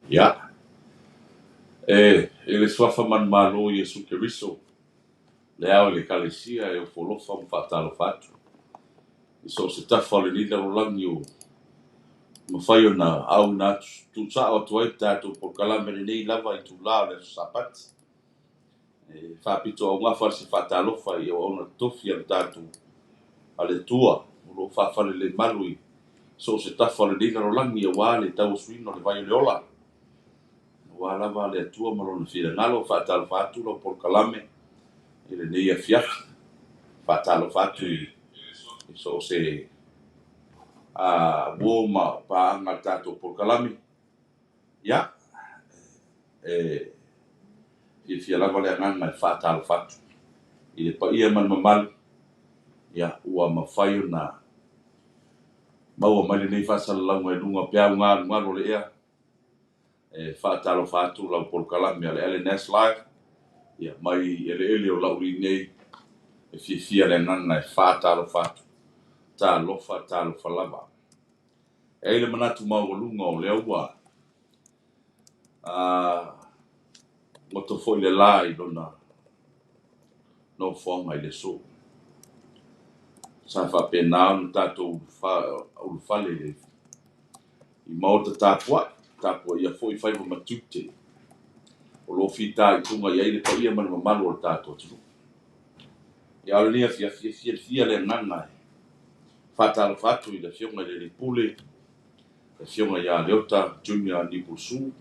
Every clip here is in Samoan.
Ia, e i le suafa manumalo o Iesu Keriso, le Ao i le Ekalesia e ofo alofa ma faatalofa atu i so o se tafa o lenei lalolagi o mafai ona auina atu tuusao atu ai le tatou polokalame lenei lava itula o le aso Sapati. E faapitoaugafa se faatalofa i auauna totofi a le tatou a le Atua o lo o faafalelemalu i so o se tafa o lenei lalolagi aua le tauasuina o le vai o le ola. Aua lava le Atua ma lona finagalo, faatalofa atu lau polokalame i lenei afiafi. Faatalofa atu i so o se uo ma paaga a le tatou polokalame. Ia, e fiafia lava le agaga e faatalofa atu i le paia ma le mamalu, ia, ua mafai ona maua mai lenei faasalalauga i luga o peau galugalu o le ea. E faatalofa atu lau polokalame a le LNS Live, ia, mai eleele o Laulii nei, e fiafia le agaga e faatalofa atu. Talofa, talofa lava. E ai le manatu maualuga o lea ua goto foi le la i lona nofoaga i le aso. Sa faapena ona tatou ulufale i maota tapuai, tapuaia foi faiva ma tiute o lo o fitaituga i ai le paia ma le mamalu o le tatou atunuu. Ia, o lenei afiafi e fiafia le agaga e faatalofa atu i le Afioga i le Alii Pule, le Afioga ia Leota Junior Niupulusu,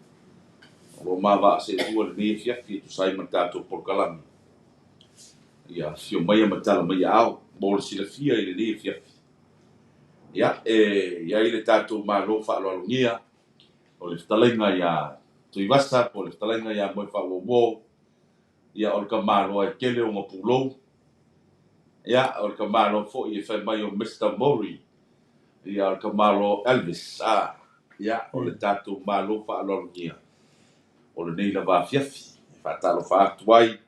o lo o mavaa seelua i lenei afiafi e tusa ai ma le tatou polokalame. Ia, afio maia ma tala mai aao mo le silafia i lenei afiafi. Ia, e i ai le tatou malo faaaloalogia o le fetalaiga ia Tuivasa po o le fetalaiga ia Moefaauouo, ia o le tamaloa e tele ona pulou, ia o le tamaloa foi e fai mai o Mr. Mori, ia o le tamaloa Elvis, ia o le tatou malo faaaloalogia o lenei lava afiafi. E faatalofa atu ai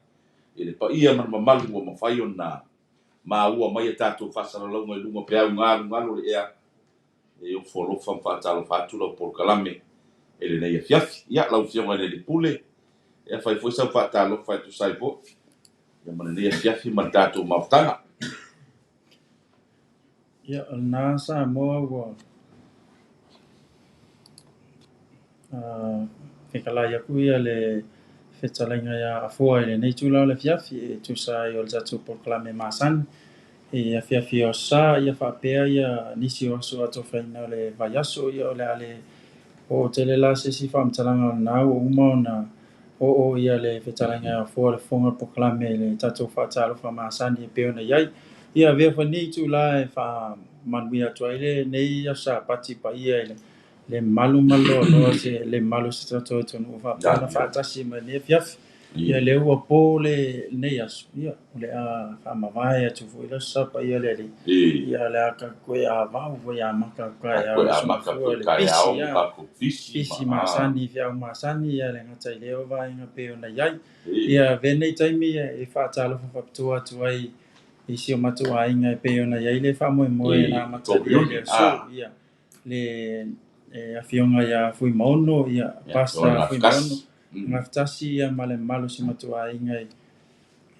i le paia ma le mamalu ua mafai ona maua mai a tatou faasalalauga i luga o peau galugalu o le ea. E ofo alofa ma faatalofa atu lau polokalame i lenei afiafi. Ia, lau Afioga i le Alii Pule, ia fai foi sau faatalofa e tusa ai foi ia ma lenei afiafi ma le tatou mafutaga. Ia, o lena Samoa ua fekalai aku ia le fetalaiga ia Afoa i lenei itula o le afiafi e tusa ai o le tatou polokalame masani e afiafi o aso Sa, ia faapea ia nisi o aso atofaina o le vaiaso. Ia o le a le oo tele la se isi faamatalaga o lena ua uma ona oo ia le fetalaiga ia Afoa le fofoga o le polokalame i le tatou faatalofa masani e pei ona i ai. Ia avea foi lenei itula e faamanuia atu ai lenei aso Sapati paia i le malu ma le loaloa se le malu se tatou atunuu faapea ona faatasi mai lenei afiafi. Ia lea ua po lenei aso, ia o le a faamavae atu foi le aso Sa paia le Alii. Ia o le a toe avau foi amata atu taeao le aso mafua le pisi, pisi masani, feau masani, ia le gata i lea o vaega pei ona i ai. Ia avea lenei taimi e faatalofa faapitoa atu ai i si o matou aiga e pei ona i ai le faamoemoe na amatalia i le aso. Ia le afioga ia Fuimaono, ia Pastor Fuimaono, Gafatasi, ia ma le mamalu o si o matou aiga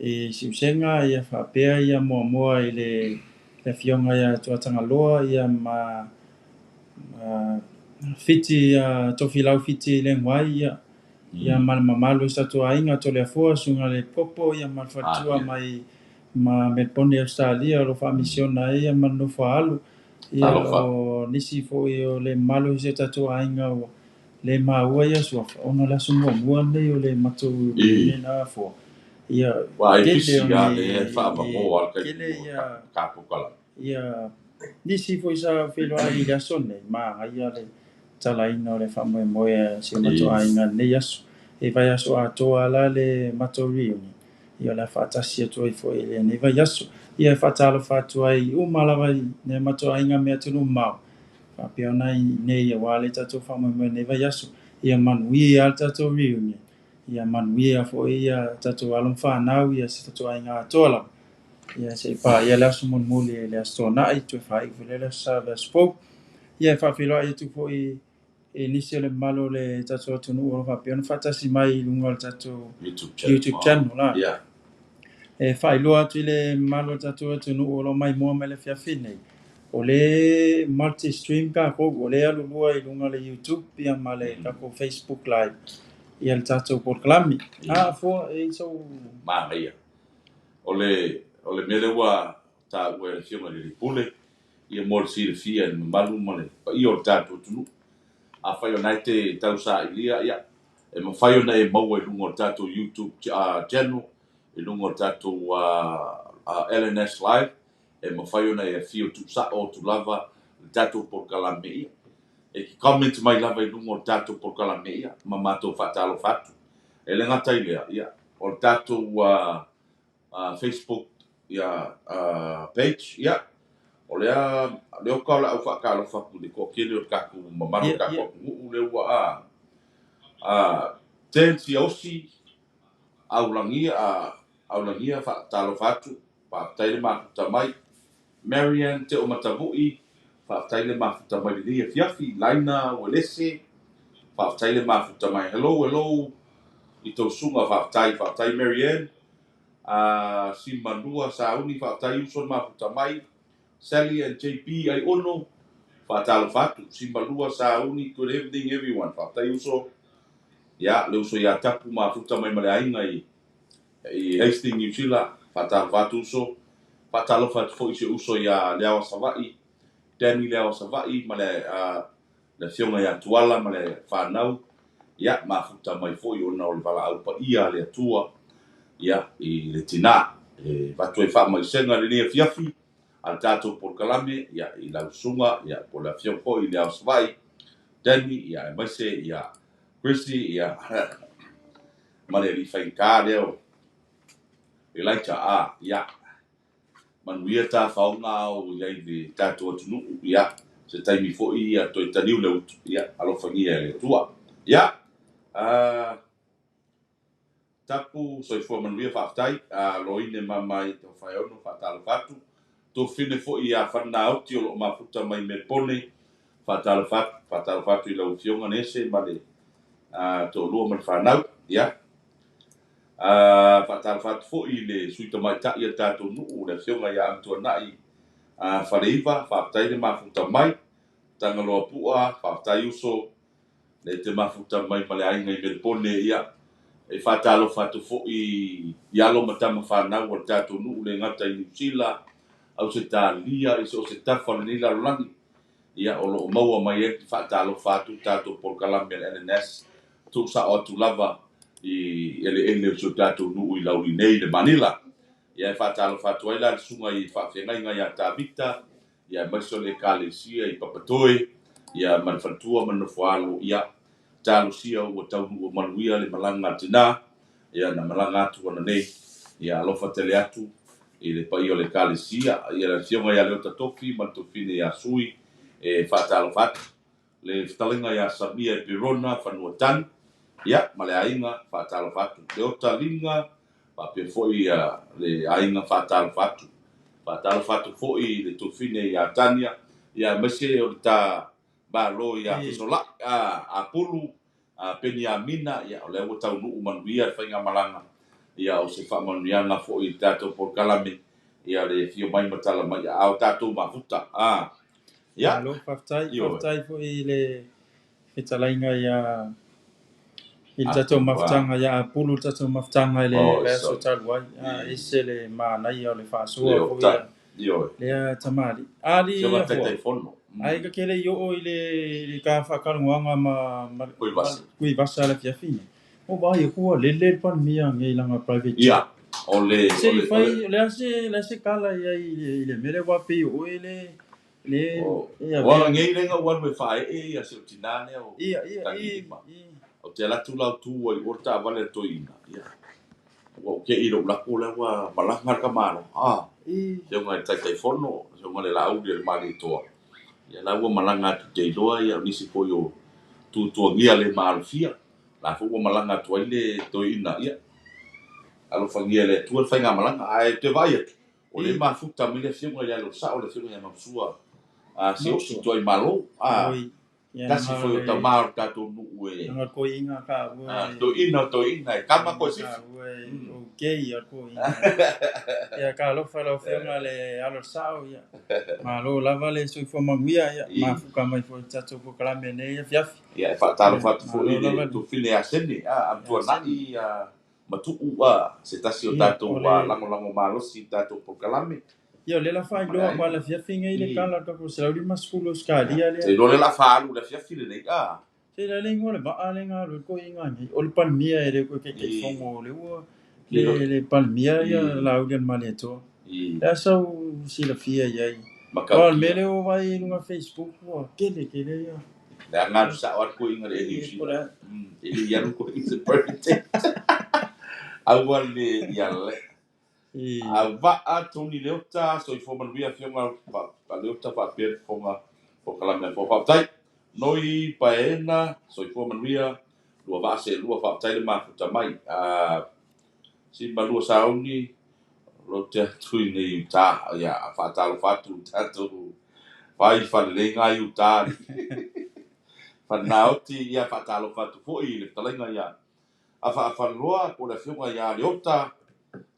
i Siusega, ia faapea ia muamua i le afioga ia Tuatagaloa, ia ma Fiti, Tofilau Fiti Leguai, ia ia ma le mamalu o si tatou aiga Toleafoa, susuga le Popo, ia ma le faletua mai ma Melbourne, Australia, o lo o faamisiona ai ia ma le nofo a alo. Ia o nisi foi o le mamalu o si o tatou aiga ua le maua ia suafa ona o le aso muamua lenei o le matou na afoa. Ia tele tele ia ia nisi foi sa feiloai i le aso nei manaia le talaina o le faamoemoe a si o matou aiga lenei aso. E vaiaso atoa la le matou reunion. Ia o le a faatasi atu ai foi i lenei vaiaso. Ia e faatalofa atu ai uma lava i le matou aiga me atunuu mamao. Faapea ona i nei aua le tatou faamoemoe lenei vaiaso. Ia manuia le tatou reunion. Ia manuia foi ia tatou alo ma fanau, ia se tatou aiga atoa lava. Ia se i paia le aso mulimuli le aso Toonai, toe faaiu foi le aso Sa le aso fou. Ia e faafeiloai atu foi i nisi o le mamalu o le tatou atunuu o lo o faapea ona faatasi mai i luga o le tatou YouTube channel. YouTube channel la. Yeah. E faailoa atu i le mamalu o le tatou atunuu o lo o maimoa mai le afiafi nei, o le multi-stream tatou, o le alulua i luga o le YouTube ia ma le tatou Facebook Live ia le tatou polokalame. A Afoa, e i sou. Manaia. O le mea lea ua taua e le Afioga i le Alii Pule, ia mo le silafia e le mamalu ma le paia o le tatou atunuu. Afai o lena e te tausailia, ia, e mafai ona e maua i luga o le tatou YouTube channel, i luga o le tatou LNS Live, e mafai ona e afio tuusao atu lava le tatou polokalame ia. E te comment mai lava i luga o le tatou polokalame ia, ma matou faatalofa atu. E le gata i lea, ia, o le tatou Facebook ia, page, ia, o lea, lea o ka o le au faatalofa atu i le toatele o le tatou mamalu o le tatou atunuu lea ua Dan Siaosi, Aulagia, Aulagia faatalofa atu, faafetai le mafuta mai. Marianne Te o Matavui, faafetai le mafuta mai lenei afiafi. Laina Uelese, faafetai le mafuta mai. Hello, hello, i tou susuga, faafetai, faafetai Marianne. Simanua Sauni, faafetai uso le mafuta mai. Sally and JP ai ono, faatalofa atu. Simalua Sauni, good evening everyone. Faafetai uso. Ia, le uso ia Tapu mafuta mai ma le aiga i Hastings, New Zealand. Faatalofa atu uso. Faatalofa atu foi i se uso ia Leawa Savaii, Danny Leawa Savaii ma le afioga ia Tuala ma le whanau. Ia, mafuta mai foi ona o le valaau paia a le Atua, ia, i le tina. E avatu ai faamaisega lenei afiafi a le tatou polokalame, ia, i lau susuga, ia, po o le afioga foi i Leawa Savaii, Danny, ia, aemaise, ia, Chrissy, ia, ma le alii faigata lea o Elijah a, ia, manuia tafaoga ao i ai le tatou atunuu, ia, se taimi foi ia toe taliu le utu, ia, alofagia e le Atua. Ia, Tapu, soifua manuia, faafetai, loine mama i tau whaeono, faatalofa atu. Tofine foi ia Whanaoti o lo o mafuta mai Melbourne, faatalofa atu, faatalofa atu i lau afioga Nese ma le toalua ma le whanau, ia. Faatalofa atu foi i le sui tamaitai a le tatou nuu, le afioga ia Amituanai Faleiva, faafetai le mafuta mai. Tagaloa Pua, faafetai uso, le te mafuta mai ma le aiga i Melbourne, ia. E faatalofa atu foi i alo ma tama whanau o le tatou nuu le gata i Niu Sila, Ausetalia, i so o se tafa o lenei lalolagi. Ia, o lo o maua mai ai faatalofa atu tatou polokalame a le LNS, tuusao atu lava i eleele o si o tatou nuu i Lauli nei i le Manila. Ia, e faatalofa atu ai la le susuga i faafeagaiga ia Tavita, ia aemaise o le ekalesia i Papatoe, ia ma le faletua ma le nofoalo, ia talosia ua taunuu manuia le malaga a tina, ia na malaga atu ana nei, ia alofa tele atu i le paia o le ekalesia, ia le afioga ia Leota Tofi ma le tofine ia Sui, e faatalofa atu. Le fetalaiga ia Samia e Perona Fanuatanu, ia ma le aiga faatalofa atu. Leota Liga, faapea foi ia le aiga faatalofa atu. Faatalofa atu foi i le tofine ia Tania, ia aemaise o le ta malo ia Fesolai, Apulu, Peniamina, ia o lea ua taunuu manuia le faigamalaga, ia o se faamanuiaga foi i le tatou polokalame, ia le afio mai ma tala mai a o tatou mafuta. Ia. Malo, faafetai, Ioe. Faafetai foi i le fetalaiga ia i le tatou Apulu, mafutaga ia Apulu, le tatou mafutaga i le Oh, vaiaso sorry. talu ai. Ese le manaia o le faasoa Le foi o tai. ia Ioe. lea tamali. Ali Se va Afoa. taitai fono. Ai ka kele i oo i le ka whakarongoanga ma, Kui ma vasa. kui vasa le fiafi. O vai kua lele le palemia ngai langa private jet. Ia, o le, Se o i le, o fai, le, o le a se kala ia i le mele wa pe o le o, e o avea. aga nei lenga ua alu e faaee ia se o tinā lea o Ia, ia, tagi i, lima. i. O te alatu lau tu ai o le taavale a le toeaina. Ia, ua ou te i lou lako lea ua malaga le tamaloa. I. Afioga i le Taitaifono, afioga i le Laauli o le Malietoa. Ia la ua malaga atu te iloa ia o nisi foi o tuatuagia le maalofia. La foi ua malaga atu ai le toeaina. Ia, alofagia e le Atua le faigamalaga. Ae te vaai atu, o le mafuta mai le afioga i le alo sao le afioga ia Mausua. Siaosi Mausua. Tuaimalo. Oi. Ia Tasi na foi o le tamā o le tatou nuu e na toeaina taua a e toeaina o toeaina e kama koe toeaina sifi. taua e okay a toeaina. Ia talofa lau Afioga le alo o le sao, ia malo lava le soifua manuia, ia I mafuka mai foi i le tatou polokalame nei afiafi. Ia e Ia faatalofa atu foi malo i le lava le tufine ia Sene a ia Amituana'i Sene. Matuu a se tasi o Ia tatou o le lagolago malosi i tatou polokalame Ia o lea la ma le faailoa ko aiga. ala afiafi nei le I tala o le tatou 150 ia Ausetalia te lea. iloa le la faalu le afiafi lenei a. Se le le igoa o le vaa lea na alu ai le toeaina nei. O le Palemia e le toe I Taitaifono o lea ua ke le lo le Palemia ia i Laaulialemalietoa. I Le a sau silafia i ai. Aua o le mea matautia. lea ua vaai i luga Facebook ua tele tele ia. Le agalu sao atu koe inga le New E po o Zealand. le a. E le i alu koe i se president. Aua le ia le. I A vaa Tony Leota, soifua manuia afioga a Leota faapea le fofoga polokalame a faafetai. Noi paena, soifua manuia, lua vaa se lua faafetai le mafuta mai. A si malua sauni, lo te atu i nei uta, ia faatalofa atu tatou fai falelei ngai uta. Whanaoti ia faatalofa atu foi i le fetalaiga ia Afaafaloa po o le afioga ia Leota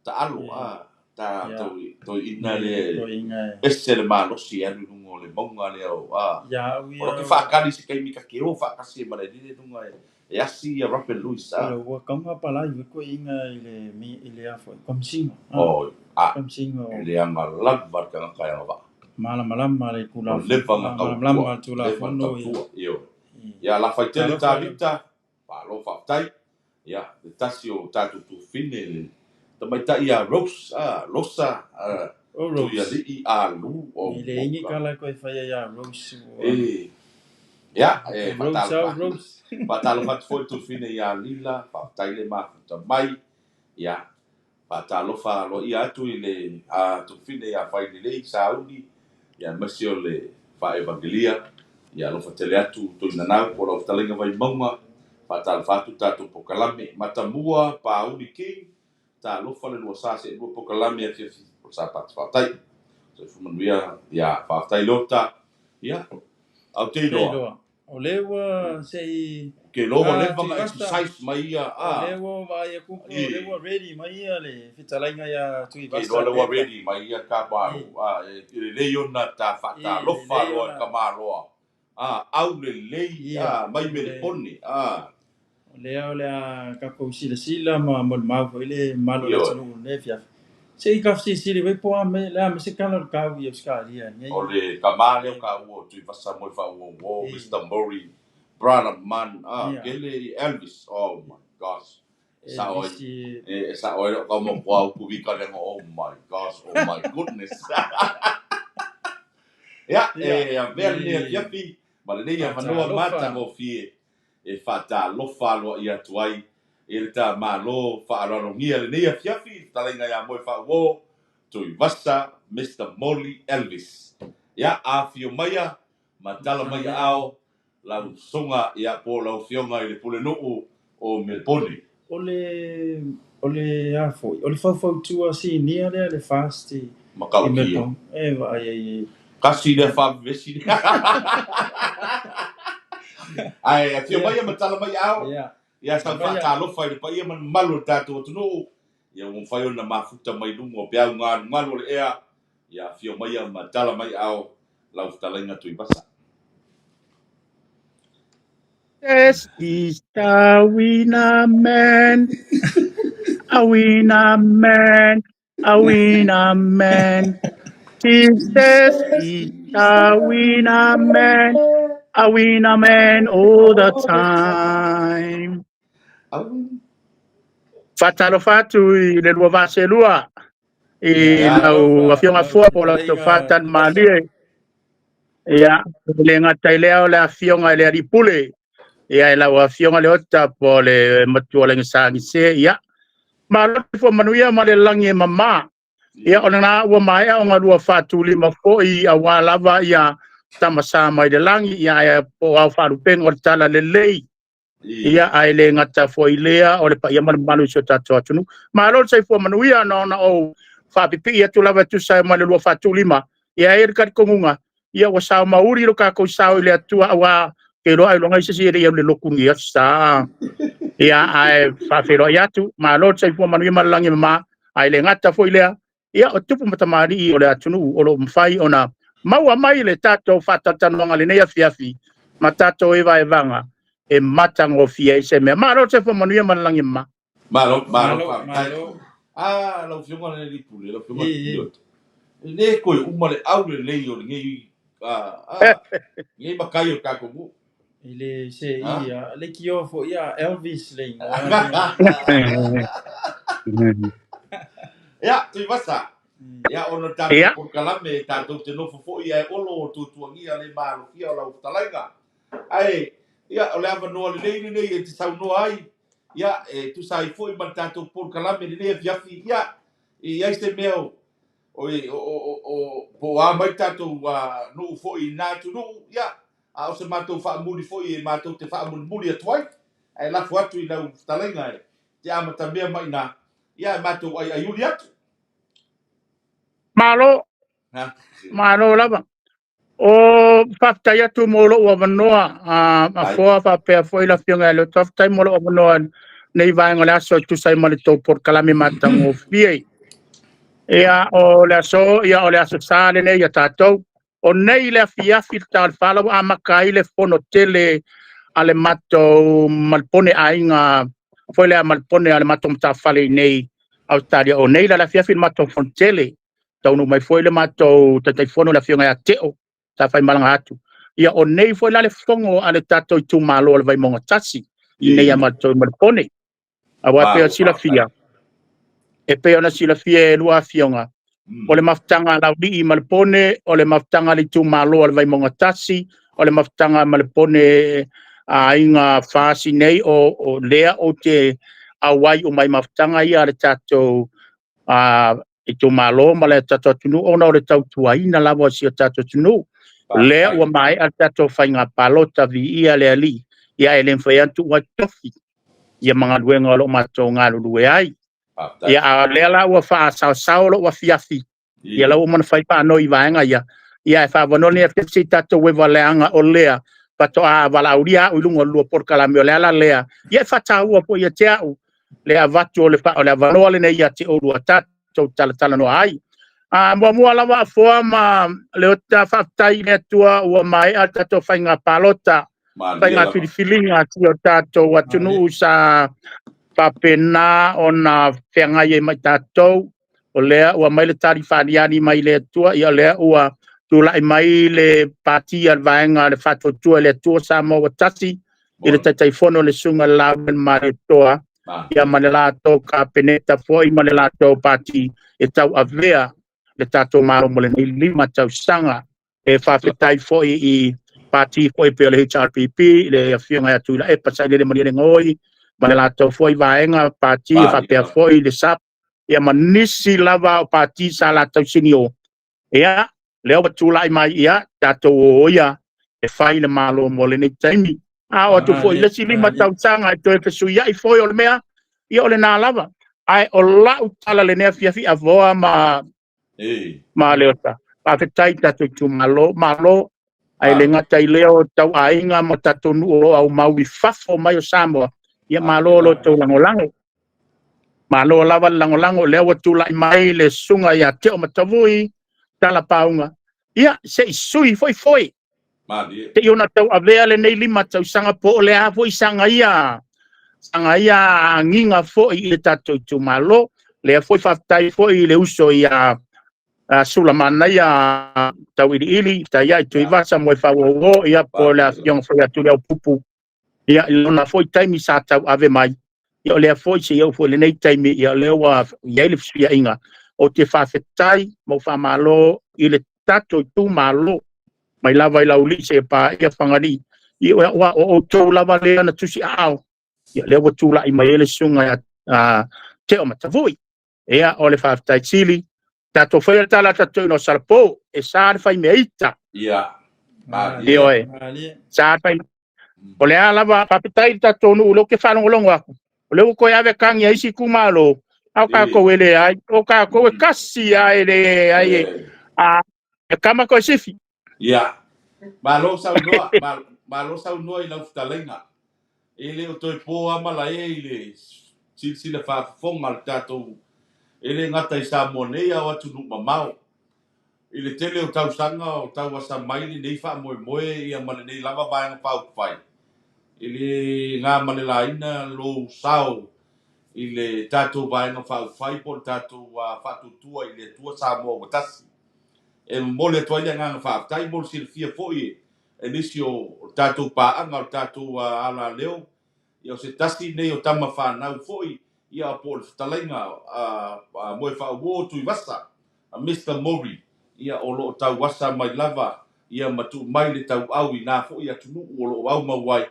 Taalo a ta ia toeaina le le toeaina e ese le malosi e alu i luga o le mauga lea o a. Ia au O lo ia ke whaakali se kaimi ka ke o whaakasi e mara lile lunga e asi ia Rapid Lewis o a. le ua taga palai foi toeaina i le i le afo Komesina a O a Komesina e o le anga lava le tagata e agavaa. malamalama le O Tulafono leva na malamalama tautua, le leva na Tulafono ia. tautua, io. I Ia la faitele talofa lau Tavita, malo faafetai. Ia, le tasi o tatou tufine le tamaitai ia Rose, a Rosa, a o Rose Tuialii a Lu o i le ingi Moka. kala koe whaia ia Rose ua E, ia, e o Rose au faatalofa. Rose. Faatalofa atu foi tufine ia Lila, faafetai le mafuta mai. Ia, faatalofa aloaia atu i le tufine ia Failelei Sauni, ia aemaise o le faaevagelia. Ia alofa tele atu tuinanau po o lau fetalaiga Vaimauga. Faatalofa atu tatou polokalame. Matamua Pauli King, talofa le lua sa seelua polokalame afiafi o le Sapati faafetai. Soifua manuia, ia faafetai Leota. Ia, au te Te iloa. iloa. O le ua sei Ke loa a leva na Tuivasa. exercise mai ia O le a. ua vaai aku o le I ua ready mai ia le fetalaiga ia ke Tuivasa loa le ua leva. ready mai ia ka E malo. A e lelei ona ta e faatalofa lelei loa e ona ka maloa. A au lelei ia a mai o me le le pone a. o lea o le a tatou silasila ma molimau foi le mamalu o le Ioe. atunuu i lenei afiafi. Se i tafesilisili foi po o a mea le a me se tala o le tau i Ausetalia O nei. le kamā lea o E kaua o Tuivasa mo e faauauo, e Mr. Murray, Brother Man, a ia kele Elvis. Oh my gosh. E sao ai. Elvis e E sao ai o ka mo kwa upu vika lenga. Oh my gosh, oh my goodness. Ia, ia e avea lenei e afiafi, ma lenei avanoa faatalofa matagofie e faatalofa aloaia atu ai i le ta malo faaaloalogia lenei afiafi, le fetalaiga ia moe faauo, Tuivasa, Mr. Molly Elvis. Ia, afio maia, ma tala tala mai mai ao, lau soga, ia, po o lau afioga i le pulenuu o Melebone. O le o le a foi o le faufautua sinia lea le FAST i Matautia. Melbourne e vaai ai Kasi lea e faavevesi lea. Ae afio ia maia ma tala mai ao, ia ia sau maia faatalofa i le paia ma le mamalu o le tatou atunuu, ia ua mafai ona mafuta mai luga o peau galugalu o le ea, ia afio maia ma tala mai ao lau fetalaiga Tuivasa. This is the winner man, a winner man, a winner man. Jesus is the winner man, a winner man all the time. Au. Faatalofa atu i le lua vaa seelua i ia Ia, lau talofa afioga lau fua po o lau fetalaiga tofa Tuivasa. Malie. Ia, le gata i lea o le afioga i le alii pule. Ia, e lau afioga le ota po o le matua o le gasagise. Ia, malo le fua manuia ma le lagi e mamā. Ia, o lena ua maea ona lua faatulima foi auā lava ia tama sa mai le lagi, ia ae po o ao faalupega o le talalelei. Ia, ae le gata foi lea o le paia ma le mamalu i si o tatou atunuu. Malo le soifua manuia na ona ou faapipii atu lava e tusa ai ma le lua faatulima. Ia, e i ai le talitonuga, ia ua sao mauli lo tatou sao i le Atua auā Ke iloa ailoga i se isi e le i alu i le lotu i Aso Sa. Ia, ae faafeiloai atu, malo le soifua manuia ma le lagi e mama, ae le gata foi lea, ia o tupu ma tamalii o le atunuu o lo o mafai ona maua mai le tatou faatalatalanoaga i lenei afiafi ma tatou evaevaga e matagofie ai se mea. Malo le soifua manuia ma le lagi e mama. Malo, malo, Malo, faafetai. malo. Ah, lau Afioga i le Alii Pule, lau Afioga i le Ī, ī. Tuiota. E le toe uma le aulelei o lenei, lenei matai o le tatou nuu. I le se Ha? i a leitioa foi a Elvis le igoa lea. Ia, Tuivasa. Ia, ona o le tatou polokalame, tatou te nofo foi ae olo o tuatuagia le maalofia o lau fetalaiga. Ae, ia, o le avanoa lelei lenei e te saunoa ai, ia, e tusa ai foi ma le tatou polokalame i lenei afiafi, ia, e i ai se mea o, o, o, o, o, po o a mai le tatou nuu foi i lena atunuu, ia, a o se matou faamuli foi e matou te faamulimuli atu ai, ae lafo atu i lau fetalaiga e te amatamea mai i ina, ia, e matou aiaiuli atu. Malo, malo lava. O faafetai atu mo lou avanoa, Afoa faapea foi le Afioga ia Leota. Faafetai mo lou avanoa nei vaega o le aso e tusa ai ma le tou polokalame matagofie. Ia, o le aso, ia o le Aso Sa lenei ia tatou. O nei le afiafi le ta o le 4 ua amata ai le fono tele a le matou malepone aiga foi lea malepone a le matou matafale i nei Ausetalia. O nei la le afiafi le matou fono tele. Taunuu mai foi le matou Taitaifono le Afioga ia Teo sa faimalaga atu. Ia o nei foi la le fono a le tatou itumalo o le Vaimauga 1 i nei a matou malepone. Aua pei ona silafia, e pei ona silafia e lua afioga, o le mafutaga a Laulii ma Lepone, o le mafutaga a le itumalo a le Vaimauga 1, o le mafutaga ma Lepone a aiga Fasi nei, o lea ou te auai uma i mafutaga ia a le tatou itumalo ma le tatou atunuu, ona o le tautuaina lava o si o tatou atunuu. Lea ua maea le tatou faiga palota, viia le Alii, ia e le mafai atu ua tofi ia ma galuega o lo o matou galulue ai. Ia, a o lea la ua faasaosao lou afiafi, ia la ua uma ona fai faanoi i vaega ia, ia e faavanoa lenei afiafi se i tatou evaleaga o lea faatoa valaaulia au i luga o le lua polokalame o le ala lea, ia e faataua foi ia te au le avatu o le avanoa lenei ia te oulua tatou talatalanoa ai. Muamua lava Afoa ma Leota, faafetai i le Atua ua maea le tatou faiga palota, faiga filifiliga a si o tatou atunuu sa faapena ona feagai ai ma i tatou. O lea ua mai le tali faaniani mai le Atua, ia o lea ua tulai mai le pati a le vaega a le Faatuatua i le Atua Samoa ua tasi i le Taitaifono le Susuga Laumalietoa, ia ma le latou Kapeneta foi ma le latou pati e tauavea le tatou Malo mo lenei 5 tausaga. E faafetai foi i pati foi pei o le HRPP, le Afioga ia Tuilaepa Sailele Malielegaoi ma le latou foi vaega pati, faapea foi le SAP, ia ma nisi lava o pati sa latou sinio. Ia, lea ua tulai mai, ia tatou o ia e fai le Malo mo lenei taimi. A o atu foi le isi 5 tausaga e toe fesuiai foi o le mea, ia o lena lava. Ae o lau tala lenei afiafi Avoa ma Leota, faafetai tatou itumalo, malo, ae le gata i lea o tau aiga ma tatou nuu o lo o aumau i fafo mai o Samoa, ia malo lo tou lagolago. Malo lava le lagolago, lea ua tulai mai le susuga ia Teo Matavui, Talapauga, ia se i sui foi foi. Se i ona tauavea lenei 5 tausaga po o le a foi saga ia agiga foi i le tatou itumalo. Lea foi faafetai foi i le uso ia Sulamanaia Tauiliili, Taiai Tuivasa Moefauouo, ia po le afioga foi ia Tuliaupupu, ia i lona foi taimi sa tauave mai, ia o lea foi se i ou foi lenei taimi, ia o lea ua i ai le fesuiaiga. Ou te faafetai ma ou faamalo i le tatou itumalo mai lava i Laulii seia paia Fagalii, ia ua o outou lava lea na tusi aao, ia lea ua tulai mai ai le susuga ia Teo Matavui. Ia o le faafetai sili tatou faia le tala tatou ino Salapo e sa le fai mea ita. Ia. Ioe. Sa le fai. O le a lava faafetai le tatou nuu lea ou te faalogologo atu. O lea ua toe ave tagi a isi itumalo, a o tatou e leai. O tatou e kasi a e leai. A e kama toe sifi. Ia. Malo saunoa. Malo saunoa i lau fetalaiga. E le o toe po lava malae i le silasila faafofoga a le tatou, e le gata i Samoa nei a o atunuu mamao. I le tele o tausaga o tauasa mai lenei faamoemoe ia ma lenei lava Vaega Faaupufai, e le na ma le laina lou sao i le tatou Vaega Faaupufai po o le tatou Faatuatua i le Atua Samoa ua Tasi. E momoli atu ai le agaga faafetai mo le silafia foi e nisi o tatou paaga o le tatou alaleo, ia o se tasi nei o tama fanau foi ia po o le fetalaiga a Moefaauo Tuivasa, a Mister Mori, ia o lo o tauasa mai lava ia ma tuu mai le tauau i na foi atunuu o lo o aumau ai,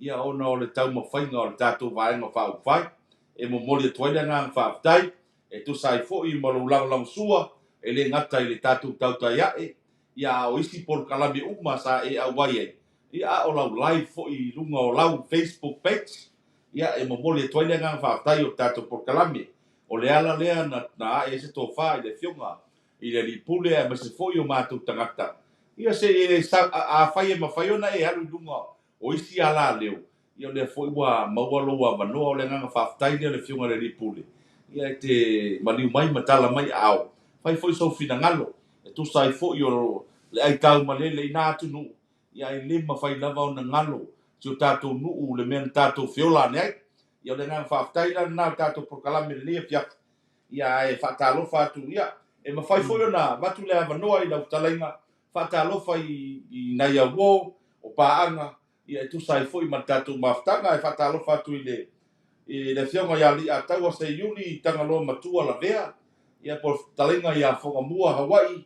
ia ona o le taumafaiga o le tatou Vaega Faaupufai. E momoli atu ai le agaga faafetai e tusa ai foi ma lou lagolagosua, e le gata i le tatou tautai ae, ia a o isi polokalame uma sa e auai ai, ia a o lau live foi i luga o lau Facebook page, ia e momoli atu ai le agaga faafetai o le tatou polokalame. O le ala lea na ae ai se tofa i le Afioga i le Alii Pule aemaise foi o matou tagata, ia se i e afai e mafai ona e alu i luga o isi alaleo, ia o lea foi ua maua lou avanoa. O le agaga faafetai lea o le Afioga i le Alii Pule, ia e te maliu mai ma tala mai aao, fai foi sou finagalo e tusa ai foi o le aitaumalele i na atunuu, ia e le mafai lava ona galo si o tatou nuu le mea na tatou feola ane ai. Ia o le agaga faafetai la lena o le tatou polokalame i lenei afiafi. Ia ae faatalofa atu, ia e mafai foi ona avatu le avanoa i lau fetalaiga, faatalofa i nai auo o paaga, ia e tusa ai foi ma le tatou mafutaga. E faatalofa atu i le Afioga ia Aliiataua Seiuli i Tagaloa Matua Lavea, ia po o le fetalaiga ia Fogamua Hawaii,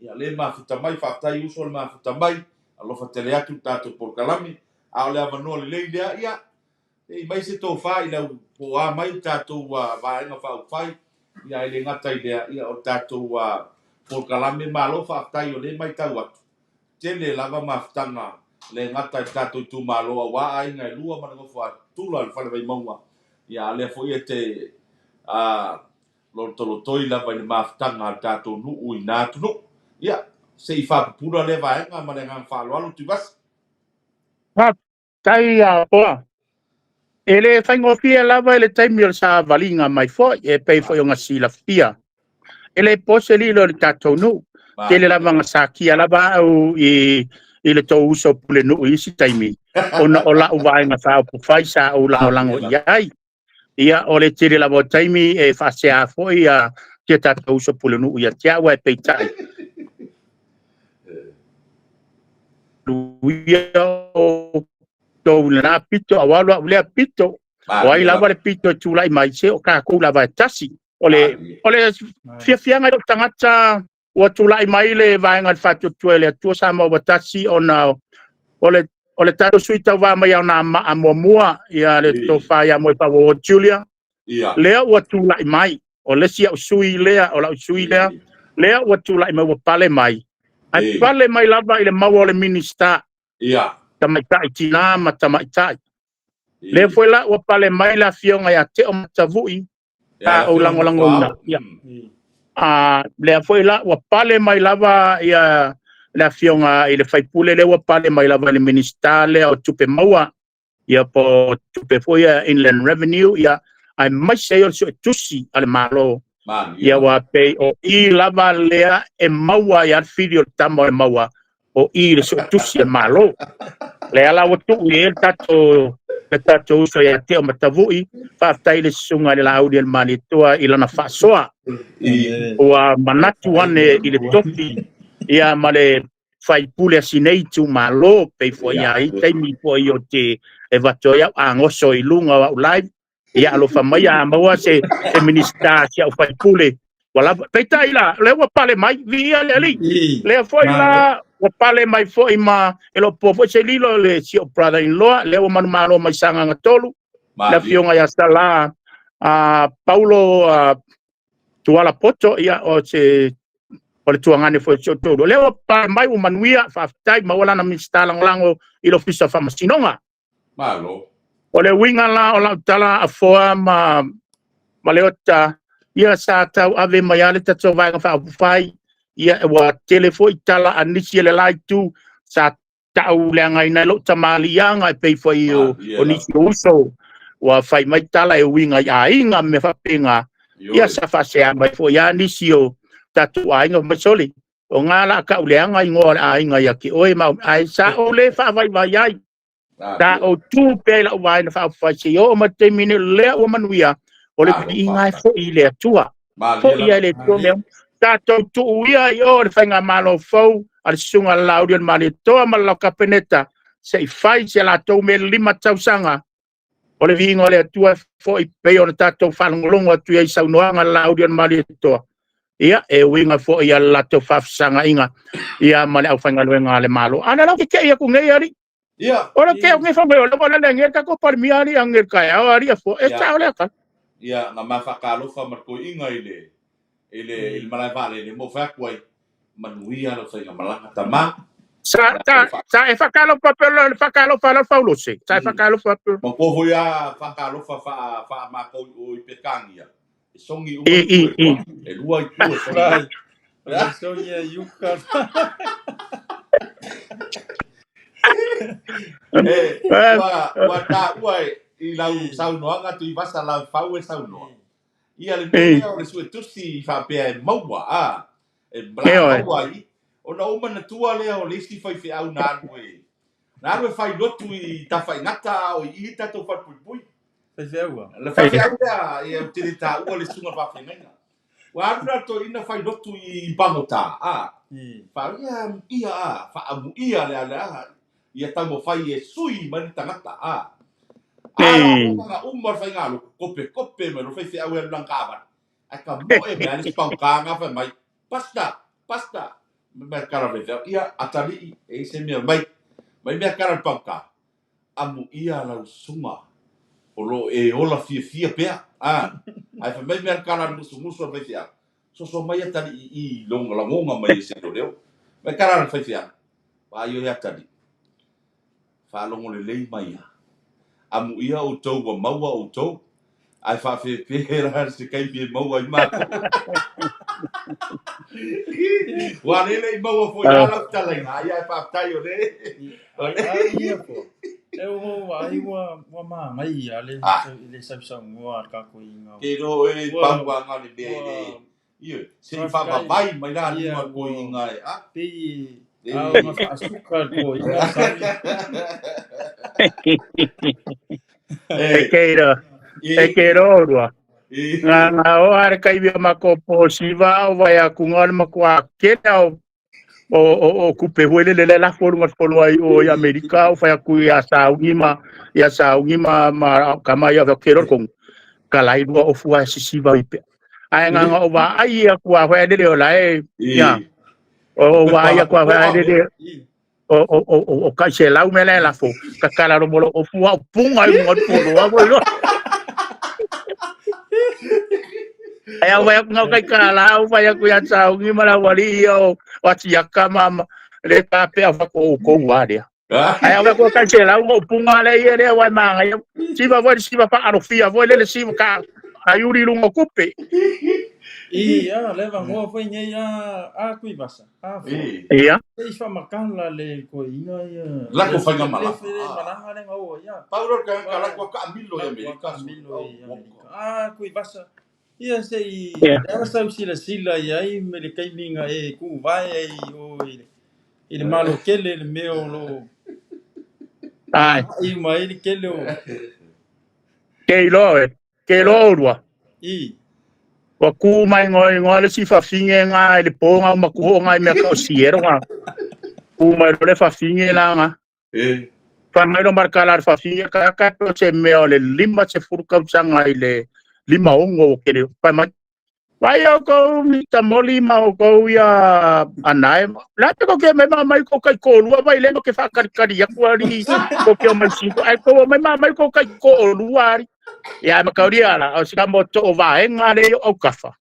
ia le mafuta mai, faafetai uso le mafuta mai, alofa tele atu le tatou polokalame, a o le avanoa lelei lea, ia e mai se tofa i lau po a mai le tatou Vaega Faaupufai, ia e le gata i lea, ia o le tatou polokalame. Malo faafetai o lea matau atu, tele lava mafutaga le gata i le tatou itumalo aua aiga e lua ma le nofo a tula i le Fale Vaimauga, ia a lea foi e te lotolotoi lava i le mafutaga a le tatou nuu i na atunuu. Ia, se i faapupula lea vaega ma le agaga faaaloalo Tuivasa. Faafetai Afoa. E le faigofie lava i le taimi o le savaliga mai foi, e pei foi ona silafia. E le po se lilo i le tatou nuu. Tele lava na sakia lava au i le tou uso pulenuu i isi taimi, ona o lau Vaega Faaupufai sa ou lagolago i ai. Ia, o le tele lava o taimi e faasea foi ia tia tatou uso pulenuu ia te au, ae peitai luia o tou i lena pito, au alu au lea pito, o ai lava le pito e tulai mai, se o tatou lava e tasi. O le fiafiaga i lou tagata ua tulai mai le Vaega i le Faatuatua i le Atua Samoa ua Tasi, ona o le tatou sui tauva mai ao na maa muamua, ia le tofa ia Moefaauouo Julia, lea ua tulai mai, o le isi au sui lea, o lau sui lea, lea ua tulai mai ua pale mai. Ai pale mai lava i le maua o le Minista, tamaitai tina ma tamaitai. Lea foi la ua pale mai le afioga ia Teo Matavui, sa ou lagolagoina. Ia. Lea foi la ua pale mai lava ia le afioga i le faipule, lea ua pale mai lava i le Minista lea o Tupe Maua, ia po tupe foi ia Inland Revenue, ia aemaise ai o le suetusi a le Malo. Ia ua pei o i lava lea e maua ai le fili o le tama o le maua, o i le suetusi a le Malo. Lea la ua tuu i ai le tatou uso ia Teo Matavui, faafetai i le susuga i le Laauli o le Malietoa i lana faasoa. Ua manatu ane i le tofi ia ma le faipule a sinei itumalo, pei foi ia ai taimi foi o te e vato ai au agoso i luga o au live, ia alofa mai a maua se Minista si au faipule. Ua lava. Peitai la, lea ua pale mai, viia le Alii. Lea foi la ua pale mai foi ma e lo po foi se lilo le si o brother in law, lea ua manumalo mai Sagaga 3, le afioga ia Sala Paulo Tuala Poto, ia o se o le tuagane foi o tolu. Lea ua pale mai ua manuia, faafetai maua lana Minista lagolago i le Ofisa o Faamasinoga. Malo. O le uiga la o lau tala Afoa ma Leota, ia sa tau ave mai a le tatou Vaega Faaupufai, ia ua tele foi tala a nisi e le la itu sa Ta'u leagaina ai lo'u tamaliiaga e pei fo'i o Malie o lava. nisi o uso ua fai mai tala e uiga i aiga ma mea faapega. Ia Ioe. sa faasea mai fo'i a nisi o tatou aiga mai soli o gā la ta'u leaga igoa o le aiga ia te oe ma ae sa ou lē faavaivai ai sa Malie. ou tu pea i la'u vaena faaupufai seia oo mai le taimi nei lea ua manuia o le Malo viiga e faafetai. fo'i i le Atua Malie fo'i ai lava. le Atua Malie. mea tatou tuu ia i o le faigamalo fou a le susuga le Lauli o le Malietoa ma le lau Kapeneta se'i fai se latou mea 5 tausaga o le viiga o le Atua e fo'i pei ona tatou faalogologo atu i ai i saunoaga a le Lauli o le Malietoa. Ia, e uiga foi ia le latou faafesaga'iga ia ma le aufaigaluega a le Malo. A o le lau keke'i aku nei alii. Ia. O le ke I o nge fa mai o le wala le nge ka ko palemia ali ange ka ya ali afo e Ia. ta o le ka. Ia, na mafakalofa ma le toeaina i le i le i le I malae vaalele mo fai atu ai, manuia lau faigamalaga tama. Sa Ia ta o fa sa e fakalofa pe le fakalofa la faulose. Sa e fakalofa pe Ma ko foi a fakalofa fa fa makou i o i Pekangia. E sogi uma i itu i e i. lua. E lua itu e sogi ai. Lai. O le sogi e iuka. E Eh, ua ua ta'ua e i lau I saunoaga Tuivasa lau fau e saunoa. I Ia le mea i lea o le suetusi faapea e maua a e e la oe. maua ai ona ou manatua lea o le isi faifeau na alu e na alu e failotu i Tafaigata a o i i tatou falepuipui. Faifeaua. Le E faifeau lea ia ou te le ta'ua le susuga faafeagaiga. Ua alu la le toeaina failotu i Pagota a I faaia ia a faamuia le ale a ia taumafai e sui mai le tagata a. A la i ona uma le faigalotu kope kope mai lo faifeau e alu lana taavale. Ae tamoe mai a le isi pagotaga fai mai, Pastor, pastor, mai kala faifeau, ia atalii e i se mea mai, mai mea kala le pagota. Amuia lau susuga o loo e ola fiafia pea. A, ae fai mai mea kala le musumusu a le faifeau. Soso mai atalii i i lagoga mai e se leoleo. Mai kala le faifeau. Vaai oe atalii. Faalogo lelei mai a. Amuia outou ua maua outou. Ae faafefe la se taimi e maua ai matou. Ua le le i maua foi la lau fetalaiga ai ae faafetai o le I o le ai ia po. E o ai ua ua māngai a le ah le sausaunoa a le tatou iga. Ke lo e Ua pau aga le mea e ua le ioe se i faafetai faavavai mai la ia lima ua toeaina e a pei e a o nga faasuka le toeaina sami. E e ke ro e e ke ro rua. e Nga nga o are kai via ma ko po siva o vai aku nga le makua ke o o o o kupe huele le le la folu ngat folu ai o i I Amerika o fai aku ia saungi ma ia saungi ma ma kama ia ke ro kong kalai lua o fua sisiva ipe. Ai nga nga o va ai ia kua hoi le o la e ia e o kupe va ai kua palapopoa hoi le me le o o o o o kai se lau me le la fo ka kala ro molo o fua o punga i ngat folu a voi lo. Ai au vai aku ngau kai kala au vai aku ia saungi ma la wali ia o o atiaka ma ma le ka pe au ko ko wa dia. Ai au ko kai se lau o punga le ia le wai manga ia siva voi siva fa arofia voi le le siva ka ai uri lungo kupe. I a le vangoa foi nei a a Tuivasa a fua. E Ia. E i faamakala le toeaina ia la ko le faiga le malaga le a malaga le gaoa ia. Paulo ka ka la Ua ko ka milo i la kua Amerika so kaamilo au i wo Amerika. A Tuivasa ia se i Ia. le ala sau silasila iai me le taimiga e tuvae ai o i le i le malo tele le mea o loo Ai. agai uma ai le tele o Ke ilo e. Ke ilo rua. i Ua ku mai ngoi ngoi le si fafinge nga i le po nga ma ku nga i mea ka o siero nga. Ku mai lo le fafinge la nga. E Fa mai lo marka la fafinge ka ka po se mea o le 50 tausaga i le 56 o kere. Fa mai vai o kou mi ta moli ma o kou ia anae. La te ko ke mai ma mai ko kai ko lua vai le no ke whakarikari aku ari ko ke o mai siko. Ai ko mai ma mai ko kai ko lua ari. Ia ma kauria la o sika mo to o vaenga le o kafa.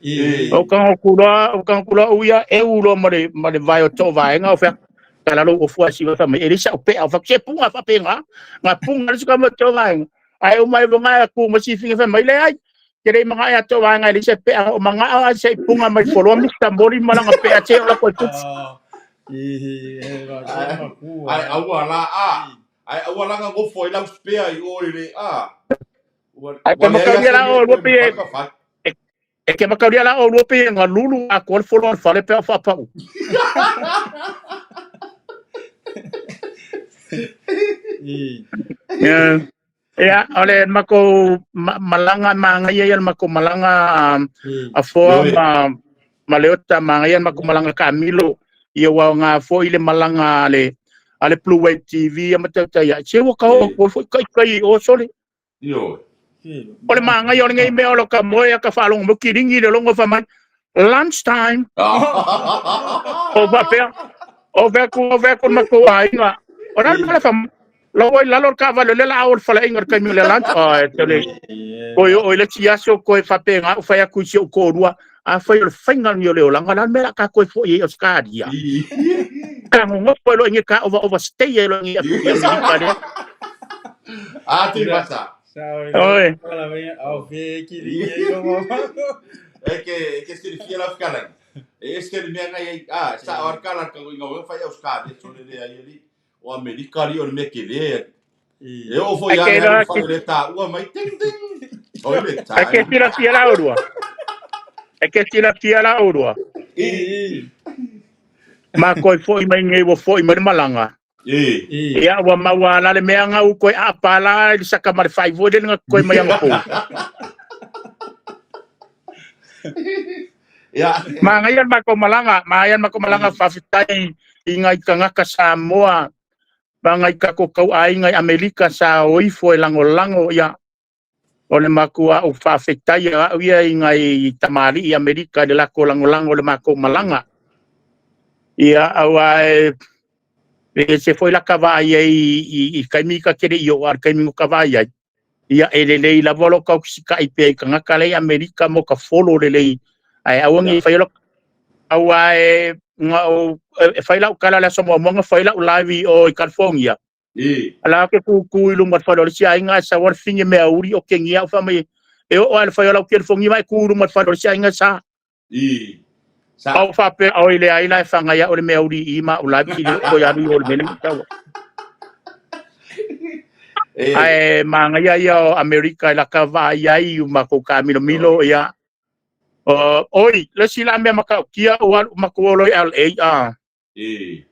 i e O ka kula o ka kula o ia e ulo ma le ma le vai o to vaenga o fea. Kala lo o fua siva fa mai elisa o pe au fa se punga fa penga. Nga punga le sika mo to vaenga. Ai o mai vonga ku mo si finga fa mai le ai. Ke le manga ia to vaenga elisa pe o manga a se punga mai folo mi ta mori malanga pe a te o la ko tu. a I e va se Ai makua. ai aua la a. Ai aua la ngofo ai lau spare i o i le a. Ua Ai ke ua leai makaulia a se la mea o e lua toe pe mafai ona fai. e e ke makaulia la o lua pe ngalulu a ko le folo o le fale pe o faapau. I Yeah. Ia, o le makou malaga magaia ia le makou malaga i afoa Ioe. ma Leota magaia le makou malaga Kamilo ia ua nga foi le malaga a le Blue Wave TV ia ma tautai se ua ka o E. ko foi kai kai o sole. Ioe. Kilo. O le magaia o le ngai mea o lo ka moe a ka faalogo mai kilingi le logo fa mai lunch time o faapea o fea ku o fea ku makou aiga o la le fa lo oi lalo ka vale le la o le faleaiga o le taimi o le lunch o e tele E koe o i le tiaso koe faapega o fai atu i si ou toalua afai o le faiga ni o le olaga la le mea la ka koe foi ai Australia ka gogofo ai loa i ka ova overstay ai loa i Amerika lea. A Tuivasa. Sa o Oi. le la venga au fe kilingi ai lo mama. E ke silafia lau fetalaiga. E ese le mea ngai ai a sa o kala ka inga o fai Australia sole le ai ali. O Amerika ali o le mea ke le. I E oo foi Ai ia ke le la alu fale le taua mai ting ting. Toilet ai ke time. silafia la olua ai ke silafia la olua E i ma koe foi mai nei ua foi mai le malaga. e. i Ia ua maua la le mea ngau koe apa la i le saka ma le fai foi le nga koe mai anga pou. Ia. Magaia le makou malaga, magaia le makou malaga faafetai i ngai tagata Samoa ma ngai kako kauaiga i Amerika sa o ifo e lagolago ia o le matua au faafetai au ia i ngai tamalii i Amerika i le lako lagolago o le makou malaga. Ia aua e e se foi la ka vaai ai i taimi ka tele i o a le taimi no ka vaai ai. Ia e lelei lava lo kau sika'i pea i tagata lea i Amerika mo ka folo lelei ae aua nei fai lo aua e nga o e fai lau kala le aso muamua na fai lau live i o i California. E. Ala ke ku i luma le fale o le isi aiga e sau ai le fine mea uli o kengia au fai mai e oo lava i le fai o lau telefoni mai ku i luma le fale o le isi aiga sa. E. Sa. Au faapea oi leai la e fagai au le mea uli i ma au live ki le o koe alu i o le mea le taua. E. Ae magaia ia o Amerika i laka vaai ai i makou kamilomilo ia. Oi, le isi la mea matautia ua alu matou o loa i LA a. E.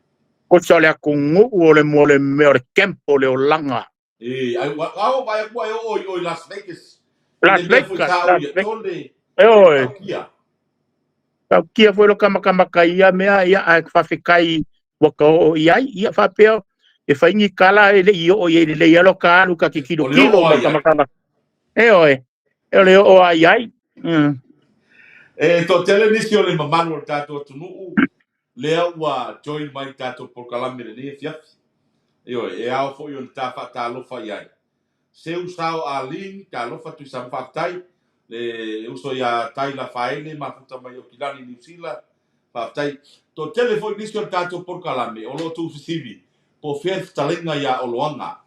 Kosa o le atunuu o le mo le mea o le camp o le olaga. E. Ai ua au vai aku ai o i o i Las Vegas. I Las le mea foi Vegas, sa o Las ia Vegas. tole. E oe, Taukia. taukia foi lo kamakamaka i ia mea ia ae faafetai ua ka oo i ai. Ia faapea e fai ni kala e le i oo i ai lelei alo ka alu ka O le kikilokilo oo ma ai ai. kamakamaka. E oe, e o le oo ai ai. E toatele nisi o le mamalu o le tatou atunuu lea ua join mai i le tatou polokalame lenei afiafi. Ioe, e ao foi ona ta faatalofa i ai. Seu Sao Arlene, talofa Tuisama faafetai. Le uso ia Taila Faele mafuta mai Okilani Niu Sila, faafetai. Toatele foi nisi o le tatou polokalame o lo o tuufesili po o fea le fetalaiga ia Oloaga.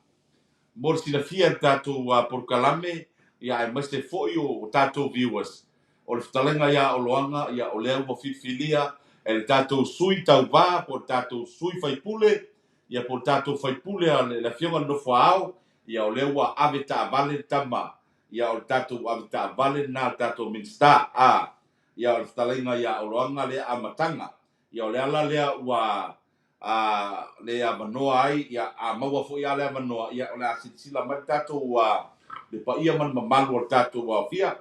Mo le silafia le tatou polokalame ia aemaise foi o tatou viewers. O le fetalaiga ia Oloaga ia o lea ua filifilia e le tatou sui tauvā po o le tatou sui faipule ia po o le tatou faipule a le afioga i le Nofoaao ia o lea ua ave taavale le tama ia o le tatou ave taavale lena le tatou Minisita a ia o le fetalaiga ia Oloaga lea amataga ia o le ala lea ua a le avanoa ai ia a maua foi a le avanoa ia o le a silasila mai le tatou le paia ma le mamalu o le tatou aofia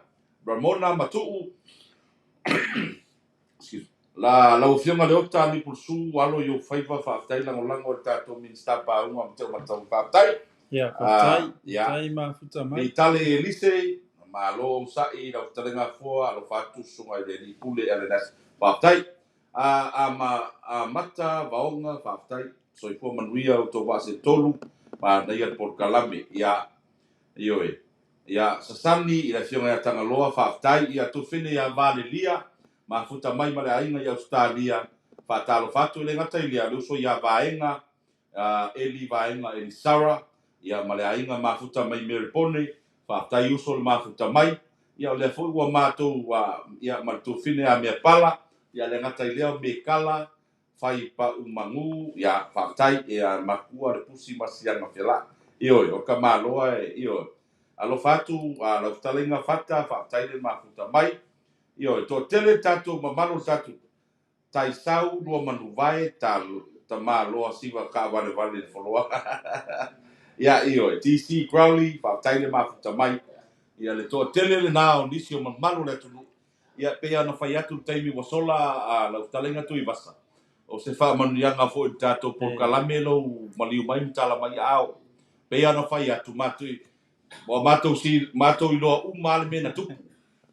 Ramona Matuu excuse me. La lau afioga Leota Lipulusu alo i ou faiva faafetai lagolago i le tatou Minisita Pauga ma te matau faafetai. Ia, faafetai, Ia. faafetai mafuta mai. Pitale Elise malo usa'i lau fetalaiga afoa alofa atu susuga i le alii pule LNS faafetai. A ma a mata vaoga faafetai soifua manuia o tou vaa se tolu ma naia le polokalame ia ioe. Ia sasani i le afioga ia Tagaloa faafetai ia tufine ia Valelia mafuta mai ma le aiga i Australia faatalofa atu i le gata i lea le uso ia Vaega Eli Vaega Eli Sara ia ma le aiga mafuta mai Melbourne faafetai uso le mafuta mai ia o lea foi ua matou ia ma le tufine a mea pala ia le gata i lea o Mekala Fai pau magu, ia, faafetai, ia makua le pusi ma siaga felaa. Ioe, o ka maloa e, ioe. Alofa atu, a lau fetalaiga Fata, faafetai le mafuta mai. Ioe, toatele le tatou mamalu o le tatou taisau, lua manuvae, ta, tamaloa siva kaavalevale i le foloaga. Ia, ioe, DC Crowley, faafetai le mafuta mai. Ia, le toatele lenā o nisi o mamalu o le atunuu. Ia, e pei lava ona fai atu i le taimi ua sola a lau fetalaiga Tuivasa, o se faamanuiaga foi i le tatou polokalame lou maliu mai ma tala mai aao. Pei lava ona fai atu, matou, ua matou si, matou iloa uma lava le mea na tupu.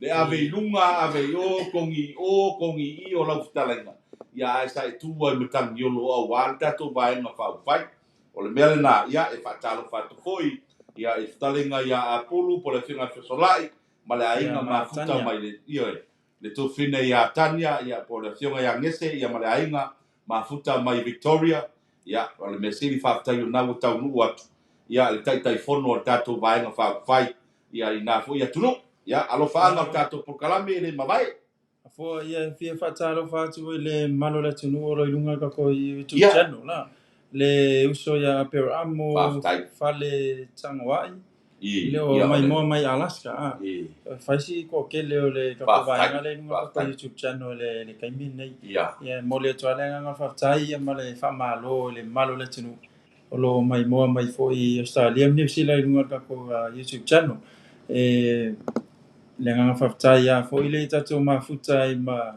Le ave i luga, ave i o, kogi i o, kogi i i o lau fetalaiga, ia ae sa e tu ai ma Tagiolo aua le tatou Vaega Faaupufai. O le mea lena, ia, e faatalofa atu foi ia i fetalaiga ia Apulu po o le Afioga ia Fesolai ma le aiga mafuta mai le, ioe, le tuafafine ia Tania, ia, po o le Afioga ia Gese, ia, ma le aiga mafuta mai Victoria. Ia, o le mea sili faafetai o lena ua taunuu atu, ia, le Taitaifono o le tatou Vaega Faaupufai, ia, i na foi atunuu. Ia, alofaaga o le tatou polokalame e le mavae. Afoa, ia, e fia faatalofa atu i le mamalu o le atunuu o lo o i luga o le tatou YouTube channel la. Le uso ia Aperamo, Faafetai. Fale Tagoai, I, le o ia, o le, maimoa mai Alaska. A. I. Fai si toatele o le tatou Faafetai. vaega lea i luga o le tatou Faafetai. YouTube channel i le taimi lenei. Ia. Ia, e momoli atu lava le agaga faafetai ia ma le faamalo i le mamalu o le atunuu o lo o maimoa mai foi i Ausetalia ma Niu Sila i luga o le tatou YouTube channel. E le agaga faafetai lava foi le tatou mafuta ai ma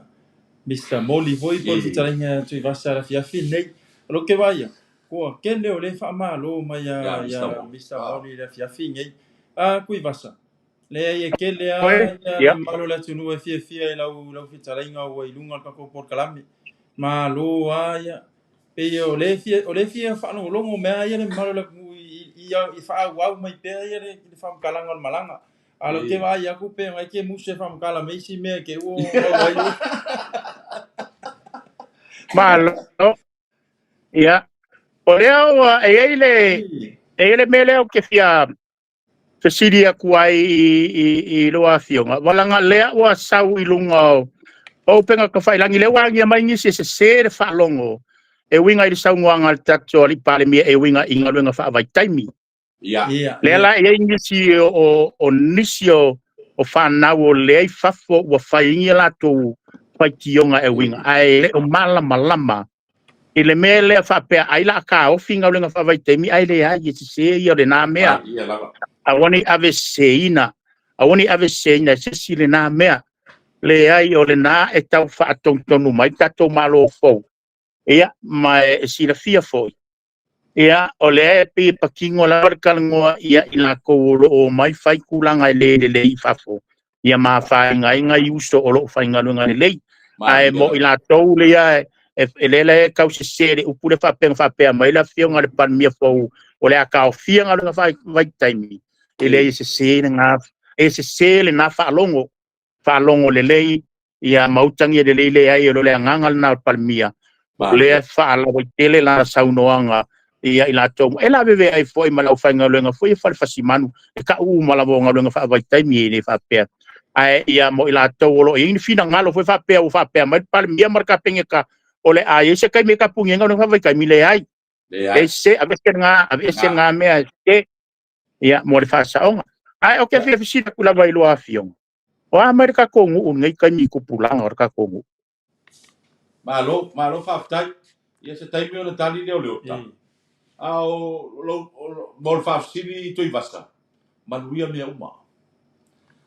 Mister Moli foi po o le fetalaiga Tuivasa i le afiafi lenei. O lou ke vaai atu, kua tele o le faamalo mai Ia, ia Mister Moli. Mister Moli i le afiafi lenei. A Tuivasa, leai e tele Oe, lava ia le ia. mamalu o le atunuu e fiafia i lau fetalaiga ua i luga o le tatou polokalame. Malo lava ia. Pei o le fia, o le fia faalogologo mea ia le mamalu o le atunuu i faaauau mai pea ia le faamatalaga o le malaga. A o lou ke vaai atu pe ngai ke musu e faamatala mai isi mea ke ua maua ai oe. Malo. Ia. O lea ua e i ai le e i ai le mea lea ou te fia fesili atu ai i lua afioga. Valaga lea ua sau i luga o upega tafailagi, lea ua agia mai nisi e sese le faalogo e uiga i le saunoaga a le tatou alii Palemia e uiga i galuega faavaitaimi. Ia. Ia. Lea la e i ai nisi o nisi o fanau o lea i fafo ua fai ai latou faitioga e uiga, ae le o malamalama i le mea lea faapea ai la taofi galuega faavaitaimi, ai leai e sese ia o lena mea. Ia lava. Aua ne i aveseseina, aua ne i aveseseina e se isi lena mea. Leai, o lena e tau faatonutonu mai tatou malo fou. Ia, ma e silafia foi. Ia, o lea e pei e patino lava le talanoa ia i latou o lo o omai fai tulaga e le lelei i fafo. Ia ma afaina ai nai uso o lo o faigaluega lelei. Ae mo i latou lea e lea e tau sese le upu le faapea faapea mai le afioga i le Palemia fou o le a taofia galuega faavaitaimi, e leai e sese lena, e sese lena faalogo, faalogo lelei, ia ma utagia lelei leai o le agaga lena o le Palemia. O lea e faalauaitele lana saunoaga ia i latou. E lavevea ai foi ma le aufaigaluega foi e falefasimanu, e tau uma lava o galuega faavaitaimi e le faapea. Ae ia mo i latou o lo o i ai ni finagalo foi faapea ua faapea mai le Palemia ma le Kapeneta o le a i ai se taimi e tapuni ai galuega faavaitaimi, leai. Leai. Ese, aveese lena mea e sese, ia, mo le faasaoga. Ae o ke fia fesili atu lava i lua afioga, o a mai le tatou nuu lenei taimi i tupulaga o le tatou nuu? Malo, malo faafetai. Ia se taimi ona tali lea o Leota. A o lou, mo le faafesili Tuivasa, manuia mea uma.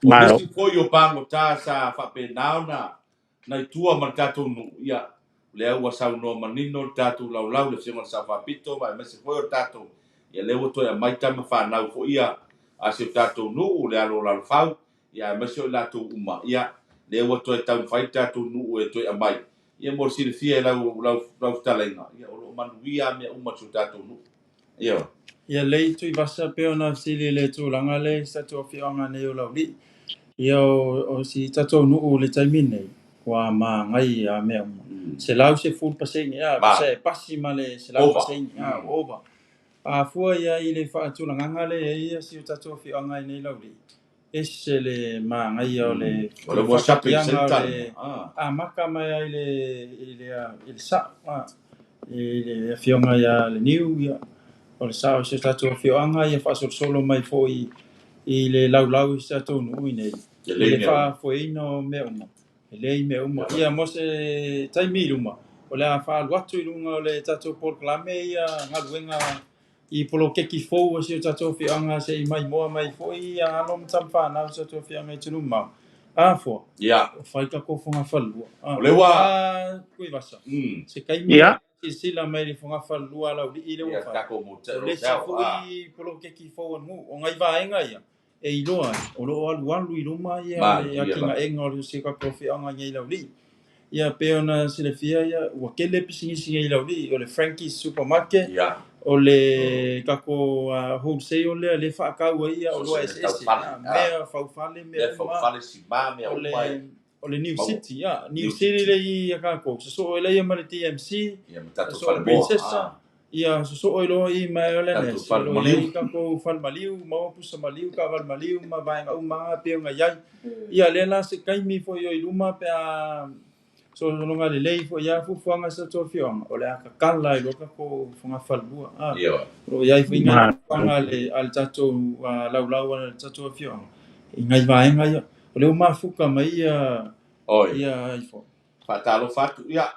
O Malo. nisi foi o pagota sa faapena ona nai tua ma le tatou nuu, ia, lea ua saunoa manino le tatou laulau, le afioga i le Sao Faapito, ma aemaise foi o le tatou, ia lea ua toe aumai tama fanau foi ia a si o tatou nuu, le alo o Lalofau, ia aemaise o i latou uma, ia, lea ua toe taumafai le tatou nuu e toe aumai. Ia mo le silafia e lau fetalaiga, ia o lo o manuia mea uma si o tatou nuu. Ia. Ia lei Tuivasa pe ona fesili le tulaga le sa tatou afioaga nei o Laulii. Ia o si tatou nuu le taimi nei, ua magai a mea uma. 110%, ia, se pasi ma le 100%, ia, over. A fua ia i le faatulagaga le ia si o tatou afioaga nei Laulii. Ese le manaia o le O le ua shopping faataatiaga o centre le ah. amata mai ai i le sao, i le afioga ia Leniu, ia o le sao o si o tatou afioaga, ia faasolosolo mai foi i le laulau i si tatou nuu i nei i Lelei le mea uma. faafoeina o mea uma, lelei mea uma. Ia mo se taimi i luma o le a faalu atu i luga o le tatou polokalame ia galuega i poloketi fou a si o tatou afioaga seʻi maimoa mai foi ia alo ma tamafanau o si o tatou afioaga i atunuu mamao. Afoa Ia. o fai takou fogafalelua. O le ua Tuivasa se taimi silasila mai le fogafalelua a Laulii lea ua Ia fai tatou motel o le isi hotel ah. foi poloketi fou a le nuu. O nai vaega ia e iloa ai o loo alualu i luma ia le Malia lava. atinaega o le si o tatou afioaga nei Laulii. Ia pei ona silafia ia ua tele pisinisi nei Laulii, o le Frankie's Supermarket, Ia. o le tatou wholesale lea le faatau ai ia So oloa se mea eseese, taufale ah. mea faufale mea Mea uma. faufale sima mea O uma e le o le New maua. City, ia New New City City. le i ia takou sosoo ai lea ma le DMC, Ia ma tatou sosoo falemoa Princessa, ah. ia sosoo ai loa i mai o le Tatou nes, o fale loo i ai maliu. takou fale maliu, maua pusa maliu, taavale maliu ma vaega uma lava pei ona i ai. Ia lea la se taimi foi o i luma pe a solosologa lelei foi ia fuafuaga a si o tatou afioaga, o le a tatala ai loa takou fogafalelua. Ia. O loo i ai foi nai Ma fuafuaga a le tatou laulau a le tatou afioaga i nai vaega ia. O lea ua mafuta mai ia Oi. ia ifo. Faatalofa atu. Ia. Ia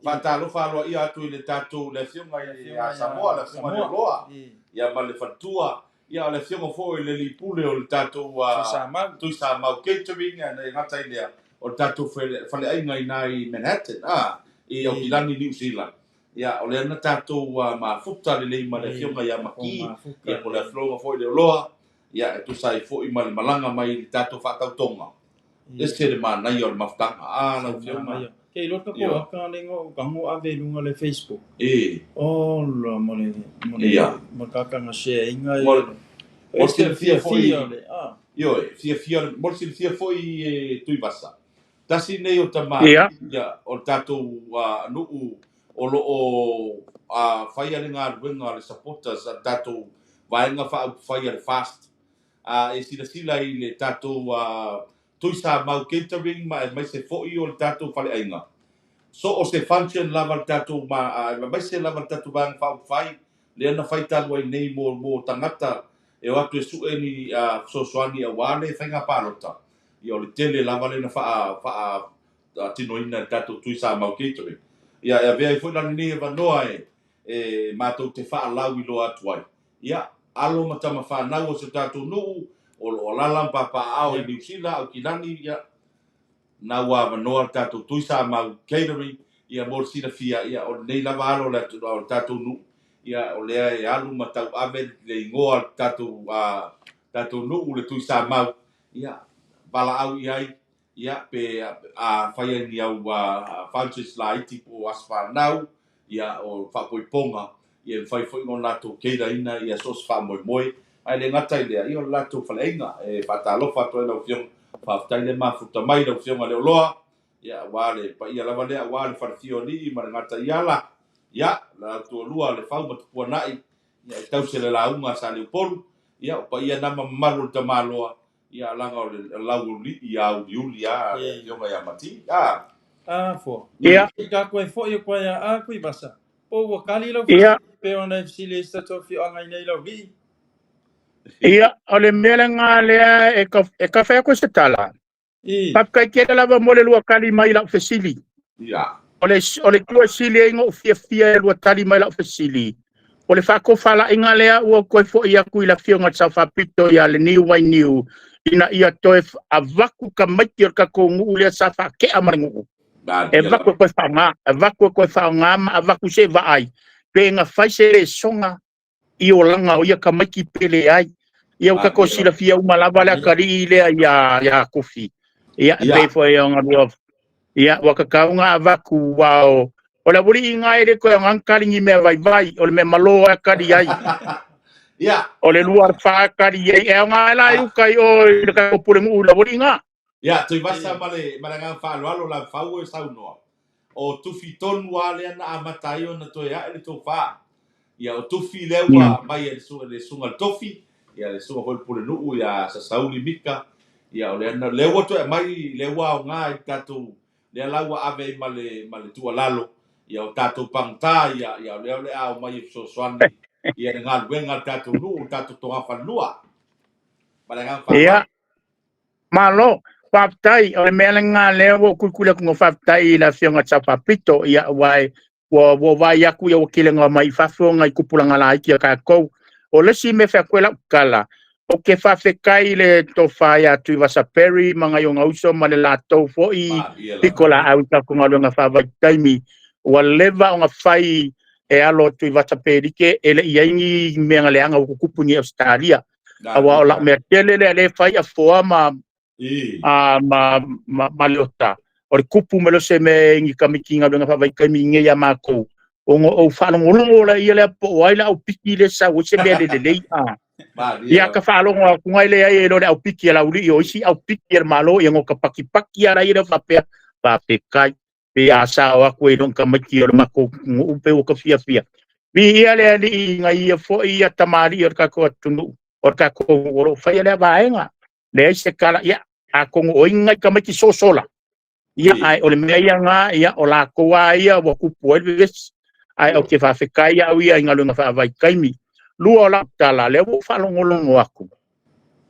Faatalofa aloaia atu i le tatou le afioga le i afioga ia Samoa, le afioga i le Samoa. Oloa, I ia ma le faletua, ia o le afioga foi i le Lipule o le tatou Tuisamau. Tuisamau Catering, ia le gata i lea o le tatou faleaiga i na i Manhattan, i I Aukilani, New Zealand. Ia, o lea na tatou mafuta lelei ma le afioga ia tatou Maki, mafuta ia po le lelei. afioga foi i le Oloa, ia e tusa ai foi ma le malaga mai i le tatou faatautoga. Ia Ese le manaia o le mafutaga. Ah, se lau afioga. manaia. Ke iloa takou Ia. aka le igoa o tago ave i luga o le Facebook. E. Ola mo le mo le Ia. mo le kakana share inga Mo ia le le mo le ese le silafia foi fiafia o le ah. ioe, fiafia mo le silafia foi e Tuivasa. Tasi nei o tama Ia. ia o le tatou nuu o loo faia le galuega le supporters a tatou vaega faaupufai a le FAST. E silasila i le tatou Tuisamau Catering ma aemaise foi o le tatou faleaiga. So o se function lava le tatou ma aemaise lava le tatou vaega faaupufai lea na fai talu ai nei mo tagata e o atu e sue ni fesoasoani auā le faiga palota. Ia o le tele lava lea na faa tinoina e le tatou Tuisamau Catering. Ia e avea ai foi la lenei avanoa e matou te faalau iloa atu ai. Ia alo ma tamafanau o si o tatou nuu o loo alaala ma papaaao i Ia Niu Sila, Aukilani, ia na ua avanoa le tatou Tuisamau Catering, ia mo le silafia, ia o lenei lava alo o le atu o le tatou nuu, ia o lea e alu ma tauave le igoa o le tatou tatou nuu le Tuisamau, ia valaau i ai, ia pe a fai ai ni au functions laiti po o aso fanau, ia o faapoipoga, ia e mafai foi ona latou cater-ina ia so o se faamoemoe. Ae le gata i lea, ia o le latou faleaiga e faatalofa atu ai lau afioga. Faafetai le mafuta mai lau afioga le Oloa, ia auā le paia lava lea, auā le falefia o alii ma le gata i ala, ia la tualua le fau ma Tupuanai, ia e tause le lauga a Saleupolu, ia o paia na ma mamalu o le tamaloa, ia laga o le lauuli'i a uliuli a le afioga ia Mati. Ah. Afoa. Ia. I takou e foi o koe a Tuivasa. Po ua kali lau Ia. fesili pei ona e fesili ai si tatou afioaga i nei Laulii. Ia, o le mea lena lea e ka fai atu se tala. I. Faafetai tele lava mo le lua tali mai i lau fesili. Ia. O le itu e sili ai ona ou fiafia e lua tali mai lau fesili. O le faatofalaiga lea ua toe foi atu i le afioga i le Sao Faapito ia Leniu Wainiu ina ia toe avatu tamaiti o le tatou nuu lea sa faatea ma le nuu. E Malia avatu lava. e toe faaaoga, avatu e toe faaaoga ma avatu se vaai. Pe na fai se lesoga i olaga o ia tamaiti pe leai. Ia ua tatou Malia lava. silafia uma lava le Ia. atalii lea ia Kofi. Ia e pei Ia. foi ona lua ia ua tatau ona avatu ua o le aualiiga e le toe aoga ona tali ni mea vaivai, o le mea malo lava e tali ai. Ia. O le lua fa tali ai e aoga ai la i uka i o i le tatou pulenuu i le aualiiga. Ia, Tuivasa I. ma le agaga faaaloalo la fau e saunoa. O tufi tonu lava lea na amata ai ona toe ae le tofā. Ia, o tufi lea ua mai e le susuga i le tofi, Ia le susuga foi i le Pulenuu ia Sasauli Mika, ia o lea lea ua toe aumai lea ua aoga i tatou lea la ua ave ai ma le tuualalo ia o tatou pagota ia ia o lea o le a omai e fesoasoani ia le galuega a le tatou nuu, le tatou togafanua. Ma le agaga faaaloalo. Malo, faafetai. O le mea lena lea ua ou kulikuli atu no faafetai i le afioga i Saufapito, ia aua ua vaai atu ia ua kilega mai i fafo nai tupulaga laiti a tatou. O le isi mea fai atu ai lau tala, ou te faafetai i le tofa ia Tuivasa Perry ma nai ona uso ma le latou foi Malie pito lava. Laau i tatou galuega faavaitaimi. Ua leva ona fai e alo Tuivasa Pelike e le i ai ni mea na leaga ua tutupu i Ausetalia. Aua o lau mea tele lea le fai afoa ma ma Leota. O le tupu mai o se mea i ni kamiti galuega faavaitaimi nei ia matou. Ona ou faalogologo la ia lea po o ai le au piki le sau ai se mea le lelei. Malie Ia ka lava. Faalogo atu ngai le ai e lo le au piki a lauli o isi au piki a le malo ia ngo ka pakipaki ala ia le faapea faafetai. Pe a sao aku e long kamaiti o le makou nuu pe ua ka fiafia. Vi ia le alii ngai ia foi ia tamali'i o le tatou atunuu o le tatou nuu o loo faia lea vaega. Leai se tala ia atonu o ai nai tamaiti sosola. Ia ae o le mea ia nga ia o latou a ia ua tupu ai le vevesi. Ae ou te faafetai au ia i galuega faavaitaimi. Lua o lau tala, lea ua ou faalogologo atu.